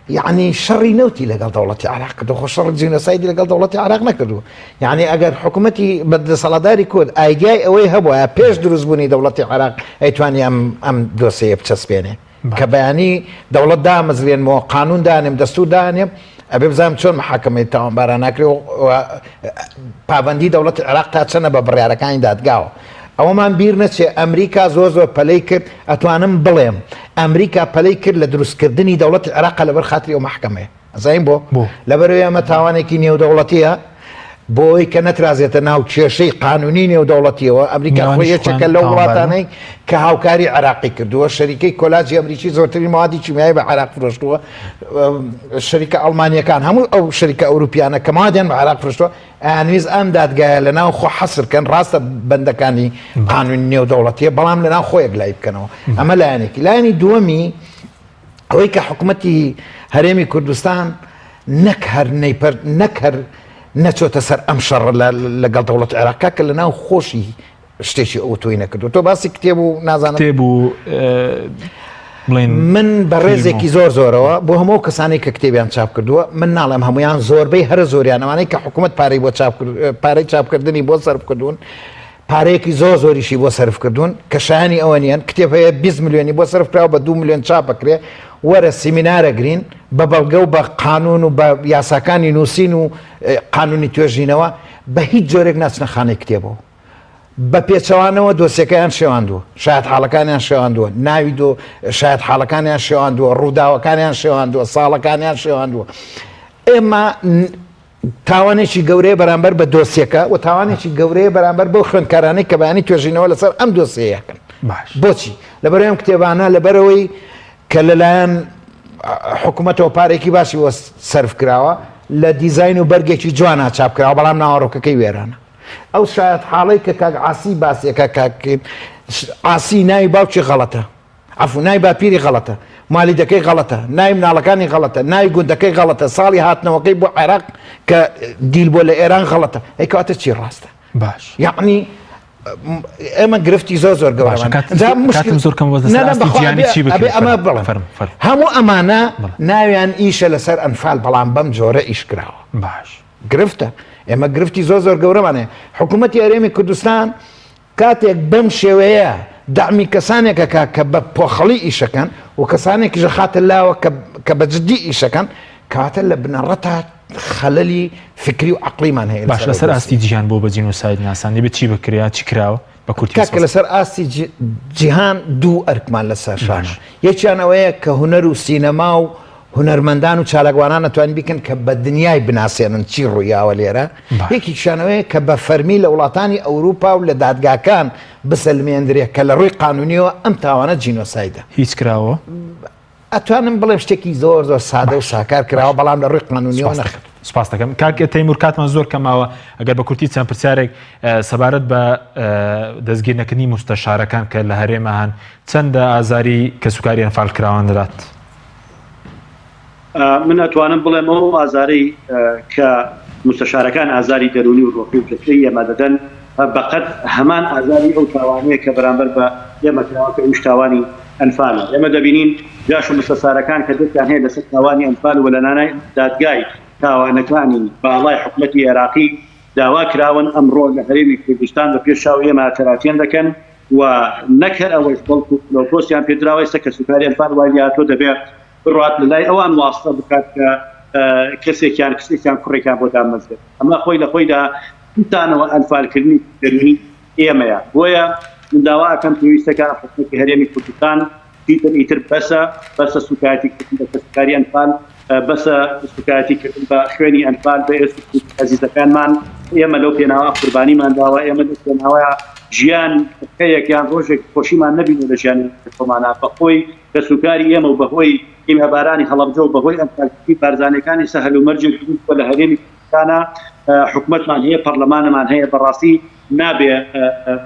یعنی شەڕی نەوتی لەگەڵ دەوڵەتی عراق کردو خۆ شەڕ جینۆسایدی لەگەڵ دەوڵەتی عراق نەکردووە یعنی ئەگەر حکوومەتی بە دەسەڵاتداری کورد ئایدیای ئەوەی هەبووە پێش دروستبوونی دەوڵەتی عراق ئەیتوانی ئەم ئەم دۆسیەیە بچەسپێنێ کە بەیانی دەوڵەت دامەزرێنمەوە قانون دانێم دەستور دانێم ئەبێ بزانم چۆن محاکمەی تاوانباران ناکرێ و پابندی دەوڵەتی عێراق تا چەنە بە بڕیارەکانی دادگاوە ئەوەمان بیر نەچێ ئەمریکا زۆر زۆر پەلەی کرد ئەتوانم بڵێم ئەمریکا پەلەی کرد لە دروستکردنی دەوڵەتی عێراق لەبەر خاتری ئەو محکمەیە ئەزانین بۆ؟ لەبەرئەوەی ئەمە تاوانێکی نێودەوڵەتییە، بۆ ئەوەی کە نەترازێتە ناو کێشەی قانونی نێودەوڵەتیەوە، ئەمریکا خۆی یەکێکە لەو وڵاتانەی کە هاوکاری عێراقی کردووە، شەریکەی کۆلاجی ئەمریکی زۆرترین موادی کیمیایی بە عێراق فرۆشتووە، شەریکە ئەڵمانیەکان هەموو ئەو شەریکە ئەوروپیانە کە موادیان بە عێراق فرۆشتووە، ئەیانویست ئەم دادگایە لە ناو خۆ حەسر کەن، ڕاستە بەندەکانی قانونی نێودەوڵەتیە، بەڵام لە ناو خۆ یەکلایی بکەنەوە. ئەمە لایەنێکی. لایەنی دووەمی ئەوەی کە حکومەتی هەرێمی کوردستان نەک هەر نەیپەر نەک هەر نەچۆتە سەر ئەم شەڕە لەگەڵ دەوڵەت عێراق کاکە لە ناو خۆشی شتێکی ئەوتۆی نەکردو تۆ باسی کتێب و نازانم کتێب و بڵێن من بە ڕێزێکی زۆر زۆرەوە بۆ هەموو کەسانی کە کتێبیان چاپ کردووە من ناڵێم هەمویان زۆربەی هەرە زۆریان ئەوانەی کە حکوومەت پارەی بۆ چاپ پارەی چاپکردنی بۆ سەرف کردوون پارەیەکی زۆر زۆریشی بۆ سەرف کردوون کە شایانی ئەوە نییەن کتێب هەیە 20 ملیۆنی بۆ سەرف کراوە بە 2 ملیۆن چاپ بکرێ وەرە سیمینارە گرین بە بەڵگە و بە قانون و بە یاساکانی نووسین و قانونی توێژینەوە بە هیچ جۆرێک ناچنە خانەی کتێبەوە. بە پێچەوانەوە دۆسیەکەیان شێواندووە، شایەتحاڵەکانیان شێواندووە، ناوی دۆ شایەتحاڵەکانیان شێواندووە، ڕووداوەکانیان شێواندووە، ساڵەکانیان شێواندووە. ئێمە تاوانێکی گەورەیە بەرامبەر بە دۆسیەکە و تاوانێکی گەورەیە بەرامبەر بەو خوێندکارانەی کە بەیانی توێژینەوە لەسەر ئەم دۆسیەیەکەن. باش. بۆچی؟ لەبەرئەوەی ئەم کتێبانە لەبەرئەوەی کە لەلایەن حکوومەتەوە پارێکی باشی بۆ سەرف کراوە لە دیزاین و بەرگێکی جوانا چاپ کراوە بەڵام ناوەڕۆکەکەی وێرانە ئەو شایەت حاڵەی کە کاک عاسی باسیەکە کاک عاسی ناوی باوکی غەڵەتە عفو ناوی باپیری غەڵەتە مالیدەکەی غەڵەتە ناوی مناڵەکانی غەڵەتە ناوی گوندەکەی غەڵەتە ساڵی هاتنەوەکەی بۆ عێراق کە دیل بۆ لە ئێران غەڵەتە ئەی کەواتە چی ڕاستە باش یعنی ئێمە گرفتی زۆر زۆر گەورەمان زۆر کەم ئەمە بڵێم هەموو ئەمانە ناویان ئیشە لەسەر ئەنفال بەڵام بەم جۆرە ئیش کراوە باش گرفتە ئێمە گرفتی زۆر زۆر گەورەمان هەیە حکوومەتی هەرێمی کوردستان کاتێک بەم شێوەیە دەعمی کەسانێکەکە کە بە پۆخەڵی ئیشەکەن و کەسانێکیش خاتە لاوە کە بە جدی ئیشەکەن کاتە لە بنەڕەتا خەلەلی فکری و عەقڵیمان هەیە باش لەسەر ئاستی جیهان بۆ بە جینۆساید ناساندی بێت چی بکرێ یا چی کراوە بە کورتی کاکە لەسەر ئاستی جیهان دوو ئەرکمان لەسەر شانە یەکیان ئەوەیە کە هونەر و سینەما و هونەرمەندان و چالاکوانان ئەتوانن بیکەن کە بە دنیای بناسێنن چی ڕوویاوە لێرە یەکیکیان ئەوەیە کە بە فەرمی لە وڵاتانی ئەوروپا و لە دادگاکان بسەلمێندرێ کە لە ڕووی قانونیەوە ئەم تاوانە جینۆسایدە هیچ کراوە؟ ئەتوانم بڵێم شتێکی زۆر زۆر سادە و ساکار کراوە بەڵام لە ڕووی قانونیەوە نەخێر. سپاس دەکەم کاک تەیمور کاتمان زۆر کەم ماوە ئەگەر بە کورتی چەند پرسیارێک سەبارەت بە دەستگیر نەکردنی مستەشارەکان کە لە هەرێمە هەن چەندە ئازاری کەسوکاری ئەنفال کراوان دەدات؟ من ئەتوانم بڵێم ئەو ئازارەی کە موستەشارەکان ئازاری دەروونی و ڕۆحی و جەستەیی ئێمە دەدەن بەقەد هەمان ئازاری ئەو تاوانەیە کە بەرامبەر بە ئێمە کراوە کە ئەویش تاوانی ئەنفالە. ئێمە دەبینین جاش و مستەسارەکان کە دەستیان هەیە لەسەر تاوانی ئەنفال و لەلانای دادگای تاوانەکانی باڵای حکومەتی ئێراقی داوا کراون ئەمڕۆ لە هەرێمی کوردستان بە پێش چاو ئێمە تەراتێن دەکەن و نەک هەر ئەوەش بەڵکو پلەوپۆستیان پێدراوە ئێستا کەسوکاری ئەنفال وای لێهاتووە دەبێ بڕوات لە لای ئەوان واستە بکات کە کەسێکیان کچێکیان کوڕێکیان بۆ دامەزرێت ئەمە خۆی لە خۆیدا دیسانەوە ئەنفالکردنی دەروونی ئێمەیە بۆیە من داوا ئەکەم پێویستەکە حکومەتی هەرێمی کوردستان چیتر ئیتر بەسە بەسە سوکایەتی کردن بە کەسوکاری ئەنفال بەسە سوکایەتی کردن بە خوێنی ئەنفال بە ئێسک ئەزیزەکانمان ئێمە لەو پێناوە قوربانیمان داوە ئێمە لەو پێناوە ژیان قەیەک یان ڕۆژێک خۆشیمان نەبینەوە لە ژیانی خۆمانە بەخۆی کەسوکاری ئێمە و بەهۆی کیمیابارانی هەڵەبجە و بەهۆی ئەنفالکردنی بارزانیەکانی سە هەلومەرجێک دروست بووە لە هەرێمی کوردستانا حکومەتمان هەیە پەرلەمانمان هەیە بەڕاستی نابێ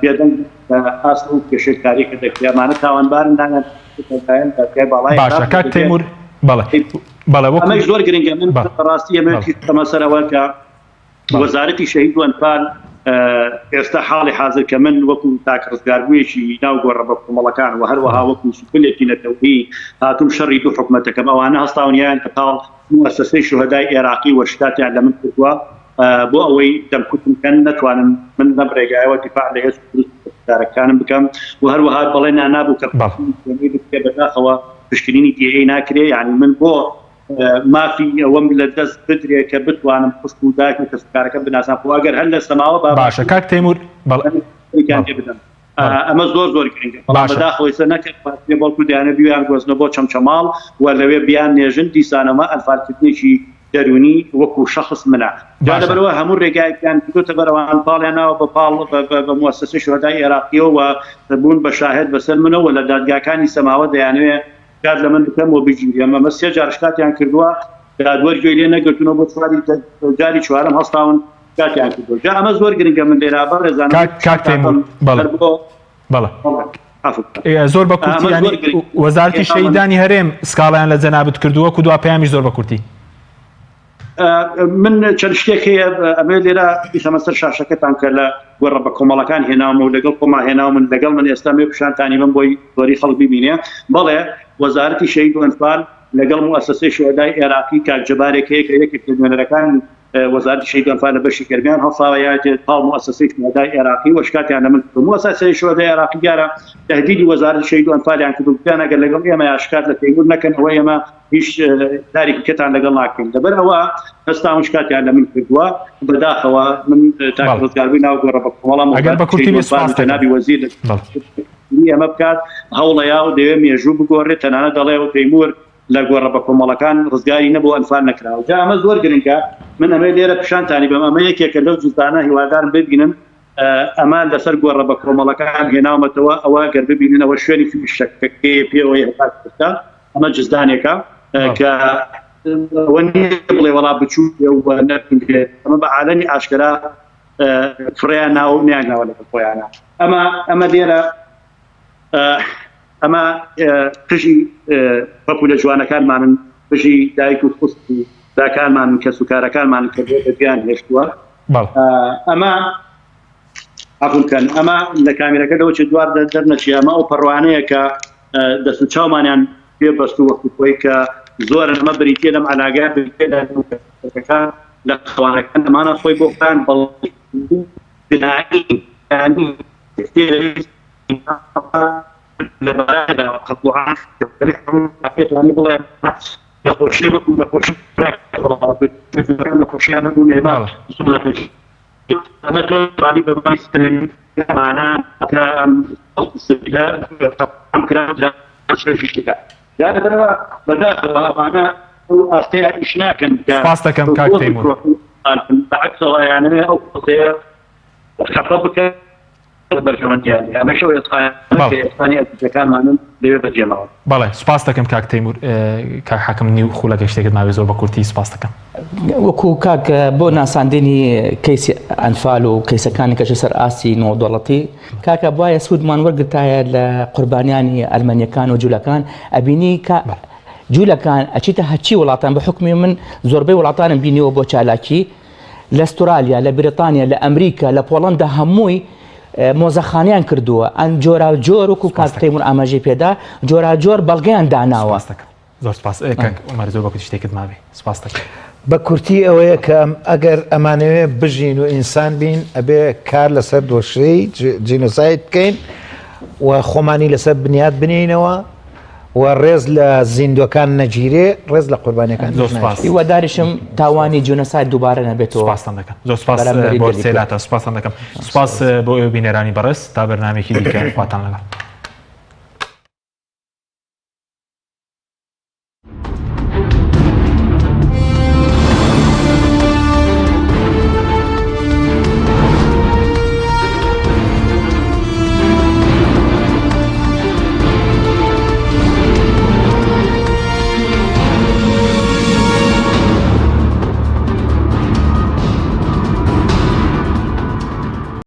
بێدەنگ لە ئاست ئەو پێشێلکاریە کە دەکرێ ئەمانە تاوانبارن نایان لەلایەن دادگای باڵای باشە عێراق کاک دەبێ تەیمور بەڵێ بەڵێ وەکو ئەمەش زۆر گرنگە من بەڵێ بەڕاستی ئەمەوێت بەڵێ تیشک بخەمە سەر ئەوە کە بەڵێ وەزارەتی شەهید و ئەنفال ئێستا حاڵی حازر کە من وەکو تاکە ڕزگاربوویەکی ناو گۆڕە بە کۆمەڵەکان و هەروەها بەڵێ وەکو سوپلێکی نەتەوەیی هاتووم شەڕی دوو حکومەتەکەم ئەوانە هەستاون یان لە پاڵ موئەسەسەی شوهەدای ئێراقی و شکاتیان لە من کردووە بۆ ئەوەی دەمکوتم کەن نەتوانن من لەم ڕێگایەوە دیفاع لە هێز و دروست و چەکدارەکانم بکەم و هەروەها بەڵێنیان نابوو کە بەڵێ پشکنینی DNA بکرێ بەداخەوە پشکنینی DNA ناکرێ یانی من بۆ مافی ئەوەم لە دەست بدرێ کە بتوانم خوشک و دایک و کەسوکارەکەم بناسم خۆ ئەگەر هەر لە سەماوە با باشە باشتر کاک تەیمور بەڵێ یان بەڵێ پێ بدەم بەڵێ ئەمە زۆر زۆر گرنگە بەڵام باشە بەداخەوە ئێستا نەکەن پارتیە بەڵکو دەیانەوێت بیان گۆزنە بۆ چەمچەماڵ و لەوێ بیان نێژن دیسانەوە ئەنفالکردنێکی دەرونی وەکو شەخس منە جا باشە لەبەرئەوە هەموو رێگایەکیان گرتۆتە بەر ئەوان پاڵیان ناوە بە پاڵ بە موەسەسەی شوهەدای ئێراقیەوە و بوون بە شاهێد بەسەر منەوە و لە دادگاکانی سەماوە دەیانەوێ شکات لە من بکەم و بگیرێم ئەمە سێ جار شکاتیان کردووە دادوەر گوێی لێ نەگرتوون و بۆ چواری جاری چوارەم هەستاون شکاتیان کردووە جا ئەمە زۆر گرنگە من لێرە بەڕێزانم کاک کاک تەیمور بەڵێ هەر بۆ بەڵێ بەڵێ عەفو بکە. ئێ، زۆر بە کورتی ئەمە یانی زۆر گرنگە وەزارەتی ئێمە من شەهیدانی هەرێم سکاڵایان لە جەنابت کردووە کو دوا پەیامیش زۆر بە کورتی. من چەند شتێک هەیە ئەمێ لێرە بیخەمە سەر شاشەکەتان کە لە گۆڕە بە کۆمەڵەکان هێناومە و لەگەڵ خۆما هێناو من لەگەڵ من ئێستا مێ پیشانتانی بم بۆی زۆری خەڵک ببینێ بەڵێ وەزارەتی شەهید و ئەنفال لەگەڵ موئەسەسەی شوهەدای عێراقی کاک جەبارێک هەیە کە یەکێک لە نوێنەرەکانی وەزارەتی شەهید و ئەنفال لە بەشی گەرمیان هەڵساوە یاێ پاڵ موئەسەسەی شوهەدای عێراقی و شکاتیان لە من کردو موئەسەسەی شوهەدای عێراقی دیارە تهدیدی وەزارەتی شەهید و ئەنفالیان کردو گوتیان ئەگەر لەگەڵ ئێمە یا شکات لە تەیمور نەکەن ئەوە ئێمە هیچ کارێکی کەتان لەگەڵ ناکەین لەبەر ئەوە هەستاون شکاتیان لە من کردووە بەداخەوە من تاک ڕزگاربووی ناو گۆڕە بە کۆمەڵام ئەگەر بە کورتی بێ سوپاس دەکەم. جەنابی وەزیر ئەمە بکات هەوڵەیا و دەوێ مێژوو بگۆڕێت تەنانەت دەڵێ و تەیمور لە گۆڕە بە کۆمەڵەکان ڕزگاری نەبوو ئەنفال نەکراوە جا ئەمە زۆر گرنگە من ئەمەی لێرە پیشانتانی بەم ئەمە یەکێکە لەو جزدانە هیوادارم ببینن ئەمە لەسەر گۆڕە بە کۆمەڵەکان هێناومەتەوە ئەوە گەر ببیننەوە شوێنی فیشەکەکەی پێوەی هەتا ئێستا ئەمە جزدانێکە کە ئەوە نییە بڵێ وەڵا بچوو و نەبینرێت ئەمە بە عالەمی ئاشکرا فڕێیان ناو نیان ناوە لەگەڵ خۆیانە ئەمە ئەمە لێرە ئەمە قژی پەپولە جوانەکانمانن قژی دایک و خوشک و براکانمانن کەس و کارەکانمانن کە بەجێیان هێشتووە ئەمە عەفوم کەن ئەمە لە کامیرەکە لەوە چێ دوار دەرنەچێ ئەمە ئەو پەڕوانەیە کە دەست و چاومانیان پێ بەست و وەختی خۆی کە زۆرن ئەمە بریتە لەم علاگە بریتە لە نوکەکان لە خەوانەکان ئەمانە خۆی بۆ خۆیان بەڵ سپاس دەکەم کاک تەیمور. خەفە بکەن بەرژەوەندیان هەیە ئەمەش ئەو ئێسقانە کە ئێسقانی ئەزیزەکانمانن لەوێ بەجێماون. بەڵێ سوپاس دەکەم کاک تەیمور کاک حاکم نیو خولەکێک شتێکت مابێ زۆر بە کورتی سوپاس دەکەم. وەکو کاک بۆ ناساندنی کەیسی ئەنفال و کەیسەکانی کەشە سەر ئاستی نێودەوڵەتی کاکە بوایە سوودمان وەرگرتایە لە قوربانیانی ئەرمەنیەکان و جولەکان ئەبینی کە جولەکان ئەچیتە هەرچی وڵاتان بە حکمی من زۆربەی وڵاتانم بینیوە بۆ چالاکی لە سترالیا لە بریتانیا لە ئەمریکا لە پۆڵەندا هەمووی مۆزەخانیان کردووە ئەن جۆرا جۆر وەکو کاک تەیمور ئاماژەی پێدا جۆرا جۆر بەڵگەیان داناوە. زۆر سپاس کاک عومەر زۆر بە کورتی شتێکت مابێ سپاس دەکەم. بە کورتی ئەوەیە کە ئەگەر ئەمانەوێ بژین و ئینسان بین ئەبێ کار لەسەر دۆشەی جینۆساید بکەین و خۆمانی لەسەر بنیات بنینەوە و ڕێز لە زیندوەکان نەگیرێ ڕێز لە قوربانیەکان زۆر سپاس. هیواداریشم تاوانی جینۆساید دووبارە نەبێتەوە. سپاستان دەکەم زۆر سپاس بۆ سێلاتان سپاستان دەکەم سپاس بۆ ئێوە بینەرانی بەڕێز تا بەرنامەیەکی دیکە خواتان لەگەڵ.